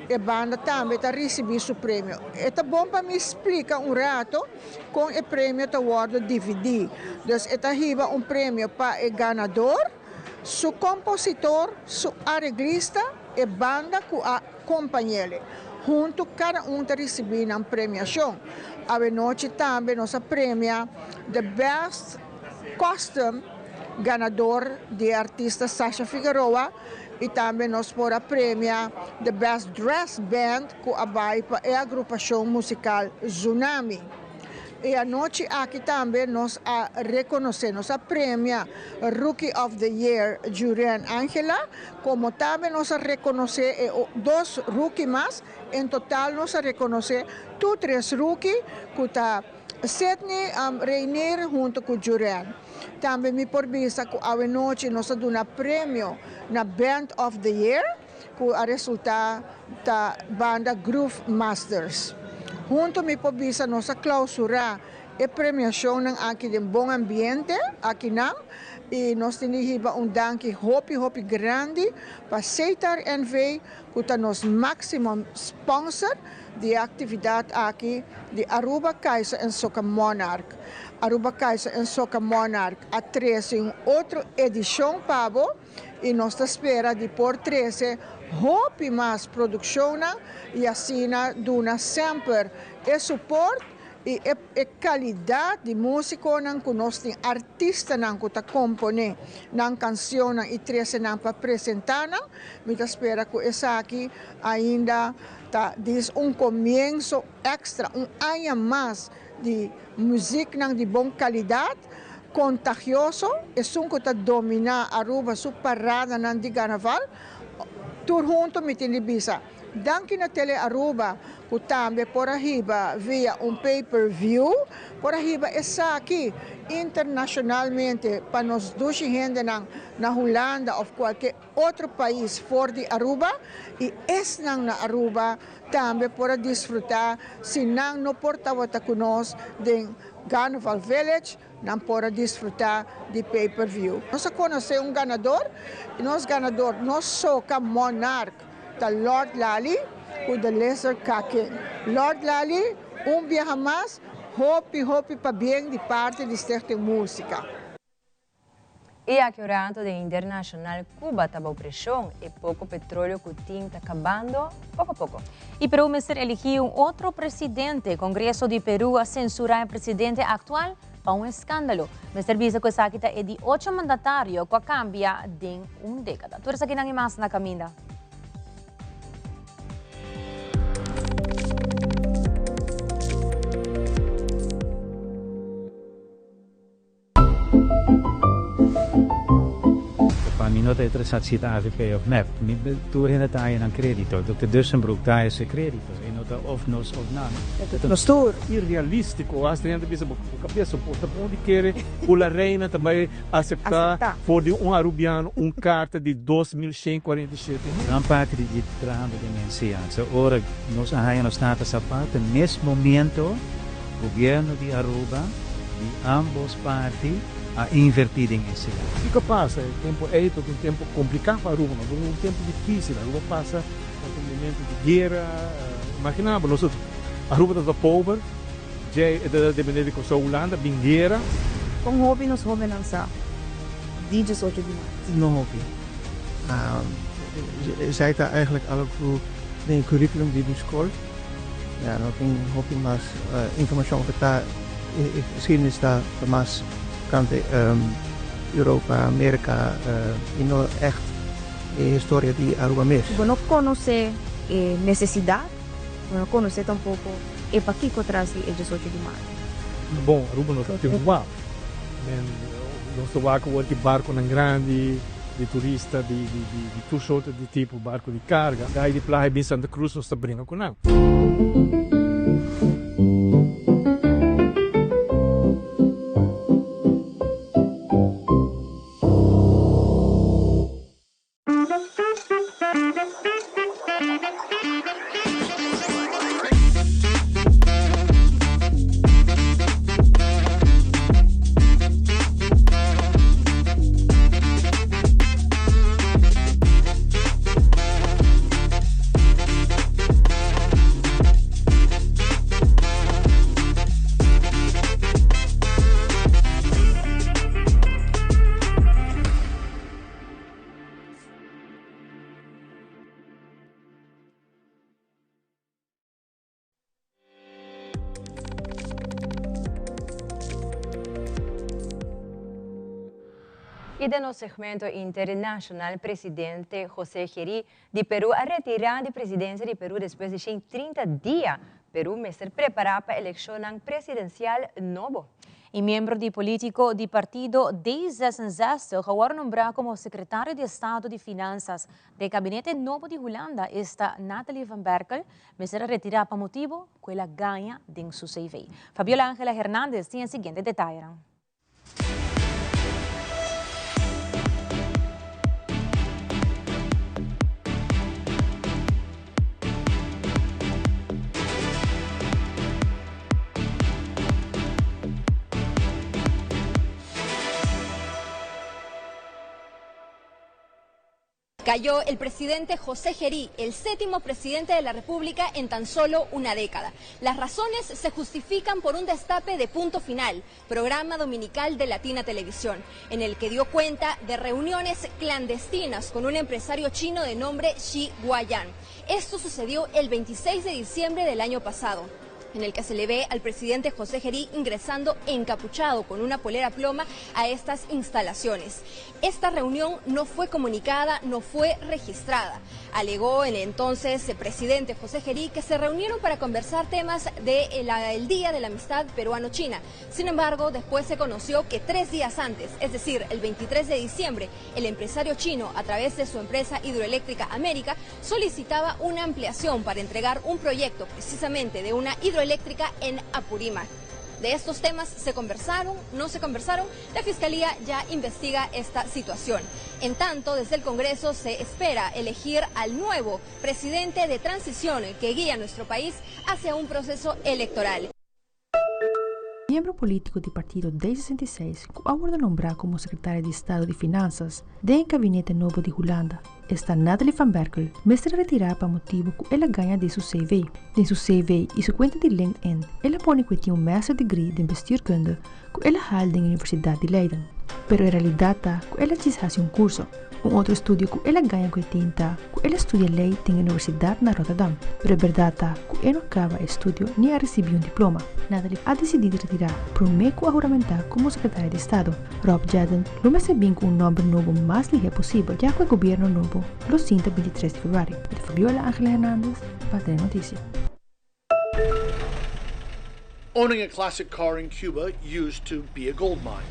e banda tambe ta risibí su premio. E ta bon pa mi splika un rato kon e premio ta wòrdu dividí. Dus e ta hiba un premio pa e ganador, su kompositor, su areglista, e banda ku a kompañ'ele. Huntu kada un ta risibí nan premiashon. Awenochi tambe nos a premia The Best Costume ganador di e artista Sasha Figueroa i tambe nos por a premia The Best Dressed Band ku a bai pa e agrupashon musikal Zunami. E anochi aki tambe nos a rekonosé, nos a premia Rookie of the Year Juren Angela, komo tambe nos a rekonosé e dos rookie mas, en total nos a rekonosé tur tres rookie ku ta Sidney Reinier hunto ku Juren. Tambe mi por bisa ku awenochi nos a duna premio na Band of the Year. Ku a resultá ta banda Groove Masters. Huntu mi por bisa nos a klausurá e premiashonnan aki den bon ambiente akinan i nos tin di hiba un danki hopi hopi grandi pa Setar NV ku ta nos máksimo sponsor di e aktividat aki di Aruba Kaiser en Soca Monarch. Aruba Kaiser en Soca Monarch a trese un otro edishon pa bo. i nos ta spera di por trese hopi mas produkshonnan i asina duna semper e suport i e e kalidat di músikonan ku nos tin, artistanan ku ta komponé nan kansionnan i trese nan pa presentá nan. Mi ta spera ku esaki ainda ta dis un komienso èkstra, un aña mas di muziknan di bon kalidat, kontagioso, esun ku ta dominá Aruba su paradanan di Carnaval. Tur hunto mi tin di bisa danki na Tele Aruba ku tambe por a hiba via un pay per view, por a hiba esaki internashonalmente pa nos dushi hendenan na Hulanda òf kualke otro pais for di Aruba y esnan na Aruba tambe por a disfruta si nan no por tabata cu nos den Carnival Village nan por a disfruta di pay per view. Nos a conoce un ganador y nos ganador nos soca Monarch ta Lord Lali cu The Lizard Kaking. Lord Lali un biaha mas hopi hopi pabien di parti di Stichting Musica. I aki un rato den internashonal Cuba ta bou preshon, e poko petroleo ku tin ta kabando poko poko. I Peru mester eligi un otro presidente. Kongreso di Peru a sensura e presidente aktual pa un eskandalo. Mester bisa ku esaki ta e di ocho mandatario ku a kambia den un dekada. Tur esakinan i mas na kaminda. Pa mi no ta interesá si ta avp of mep. Mi tur hende ta haña nan kredito. Dòkter Dussenbroek ta haña su kredito. E no ta of nos of nan. Nos tur. Irrealístiko. Hasta hende ta bisa bo kabesa bo ta bon di kere ku la reina ta bai aseptá for di un arubiano un karta di 2147. Gran parti di trahando den enseñansa ora nos a haña nos tata Zapata mes momento Gobierno di Aruba di ambos parti a inverti den esey. Kico a pasa? E tempo ey tabata un tempo complica pa Aruba, ma tabata un tempo dificil. Aruba pasa tabata un momento di guera. Imagina bo, nos Aruba tabata pober, djey e tabata depende di Corsou, Hulanda, bin guera. Kon hopi nos hobennan sa di diesocho di maart? No hopi. Esei ta eigenlijk algo den e curriculum di skol. Ja, no tin hopi mas informashon ku ta e geschiedenis ta mas tokante Europa, Amerika i no ègt e historia di Aruba mes. Bo no konosé e nesesidat, bo no konosé tampoko e pakiko tras di e diesocho di maart. Bon, Aruba no ta tin un waf. Men nos ta wak awor ki barkonan grandi di turista di tur sorto di tipo barko di karga. Gai di playa bin Santa Cruz nos ta bringa ku nan. Y den nos segmento internacional presidente José Jerí di Peru a retira di presidencia di Peru despues di 130 dia. Peru mester prepara pa eleccionnan presidencial nobo. E miembro di politico di partido D66 awor nombra como secretario di Estado di Finanzas den gabinete nobo di Hulanda esta Nathalie van Berkel mester a retira pa motibo cu el a gaña den su CV. Fabiola Angela Hernandez tin e siguiente detayenan. Cayó el presidente José Jerí, el séptimo presidente de la República en tan solo una década. Las razones se justifican por un destape de Punto Final, programa dominical de Latina Televisión, en el que dio cuenta de reuniones clandestinas con un empresario chino de nombre Xi Guayan. Esto sucedió el 26 de diciembre del año pasado en el que se le ve al presidente José Jerí ingresando encapuchado con una polera ploma a estas instalaciones. Esta reunión no fue comunicada, no fue registrada. Alegó el entonces presidente José Jerí que se reunieron para conversar temas del Día de la Amistad Peruano-China. Sin embargo, después se conoció que 3 días antes, es decir, el 23 de diciembre, el empresario chino, a través de su empresa Hidroeléctrica América, solicitaba una ampliación para entregar un proyecto precisamente de una hidroeléctrica en Apurímac. De estos temas se conversaron, no se conversaron, la Fiscalía ya investiga esta situación. En tanto, desde el Congreso se espera elegir al nuevo presidente de transición que guía a nuestro país hacia un proceso electoral. Miembro politico di partido D66 cu a wordo nombra como secretaria di Estado di Finanzas den e gabinete nobo di Hulanda, esta Nathalie van Berkel, mester a retira pa motibo cu el a gaña den su CV. Den su CV y su cuenta di LinkedIn, el a pone cu e tin un master degree den bestuurkunde cu el a haal den Universidad di Leiden. Pero e realidad ta cu el a djis haci un curso. Un otro estudio cu el a gaña cu e tin ta cu el a studia ley den e universidad na Rotterdam, pero e berdad ta cu e no caba e estudio ni a ricibi un diploma. Nathalie a dicidi di retira prome cu a huramenta como secretaria di Estado. Rob Jetten lo mester bin cu un nomber nobo mas lihe posibel, ya cu e gobierno nobo lo sinta 23 di februari. Mi ta Fabiola Angela Hernandez pa Telenoticia. Owning a classic car in Cuba used to be a gold mine.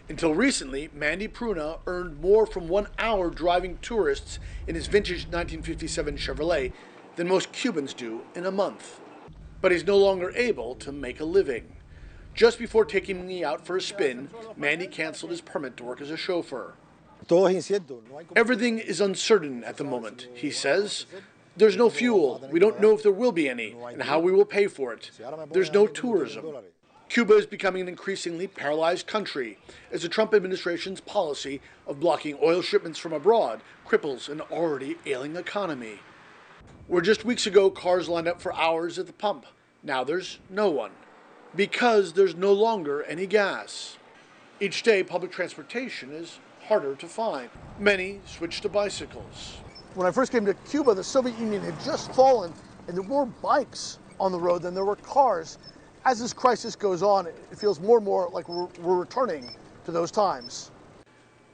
Until recently, Mandy Pruna earned more from 1 hour driving tourists in his vintage 1957 Chevrolet than most Cubans do in a month. But he's no longer able to make a living. Just before taking me out for a spin, Mandy canceled his permit to work as a chauffeur. Everything is uncertain at the moment, he says. There's no fuel. We don't know if there will be any and how we will pay for it. There's no tourism. Cuba is becoming an increasingly paralyzed country as the Trump administration's policy of blocking oil shipments from abroad cripples an already ailing economy. Where just weeks ago cars lined up for hours at the pump, now there's no one. Because there's no longer any gas. Each day, public transportation is harder to find. Many switch to bicycles. When I first came to Cuba, the Soviet Union had just fallen, and there were more bikes on the road than there were cars. As this crisis goes on, it feels more and more like we're returning to those times.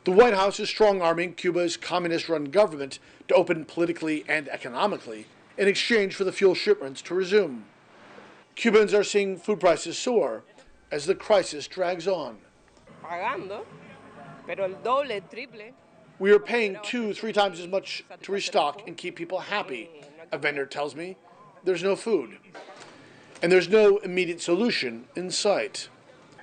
The White House is strong-arming Cuba's communist-run government to open politically and economically in exchange for the fuel shipments to resume. Cubans are seeing food prices soar as the crisis drags on. Pagando, pero el doble, el triple. We are paying 2-3 times as much to restock and keep people happy, a vendor tells me. There's no food. And there's no immediate solution in sight.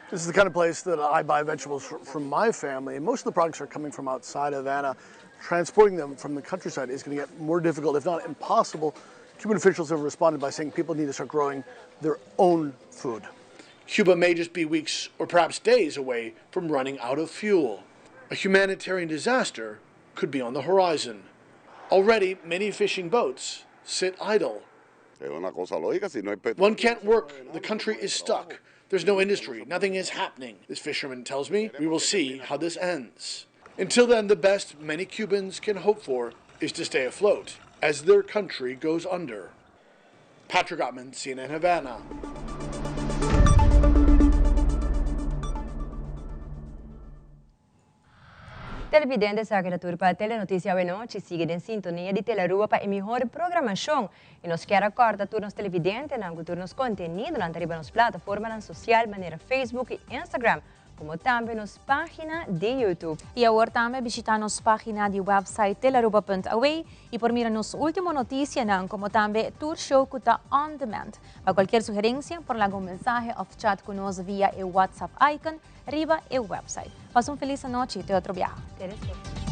This is the kind of place that I buy vegetables from my family, and most of the products are coming from outside of Havana. Transporting them from the countryside is going to get more difficult, if not impossible. Cuban officials have responded by saying people need to start growing their own food. Cuba may just be weeks or perhaps days away from running out of fuel. A humanitarian disaster could be on the horizon. Already, many fishing boats sit idle. One can't work. The country is stuck. There's no industry. Nothing is happening, this fisherman tells me. We will see how this ends. Until then, the best many Cubans can hope for is to stay afloat as their country goes under. Patrick Ottman, CNN Havana. Televidente esaki ta tur pa Telenoticia awenochi. Sigui den sintonia di Telearuba pa e mihor programacion. Y nos kier a corda tur nos televidentenan cu tur nos contenidonan ta riba nos plataformanan social manera Facebook y Instagram, como tambe nos pagina di YouTube. Y awor tambe bishita nos pagina di website telearuba.aw y por mira nos ultimo noticianan como tambe tur show cu ta on demand. Pa cualkier sugerencia por laga un mensahe of chat cu nos via e WhatsApp icon riba e website. Pasa un feliz anochi te otro biaha. Te despues.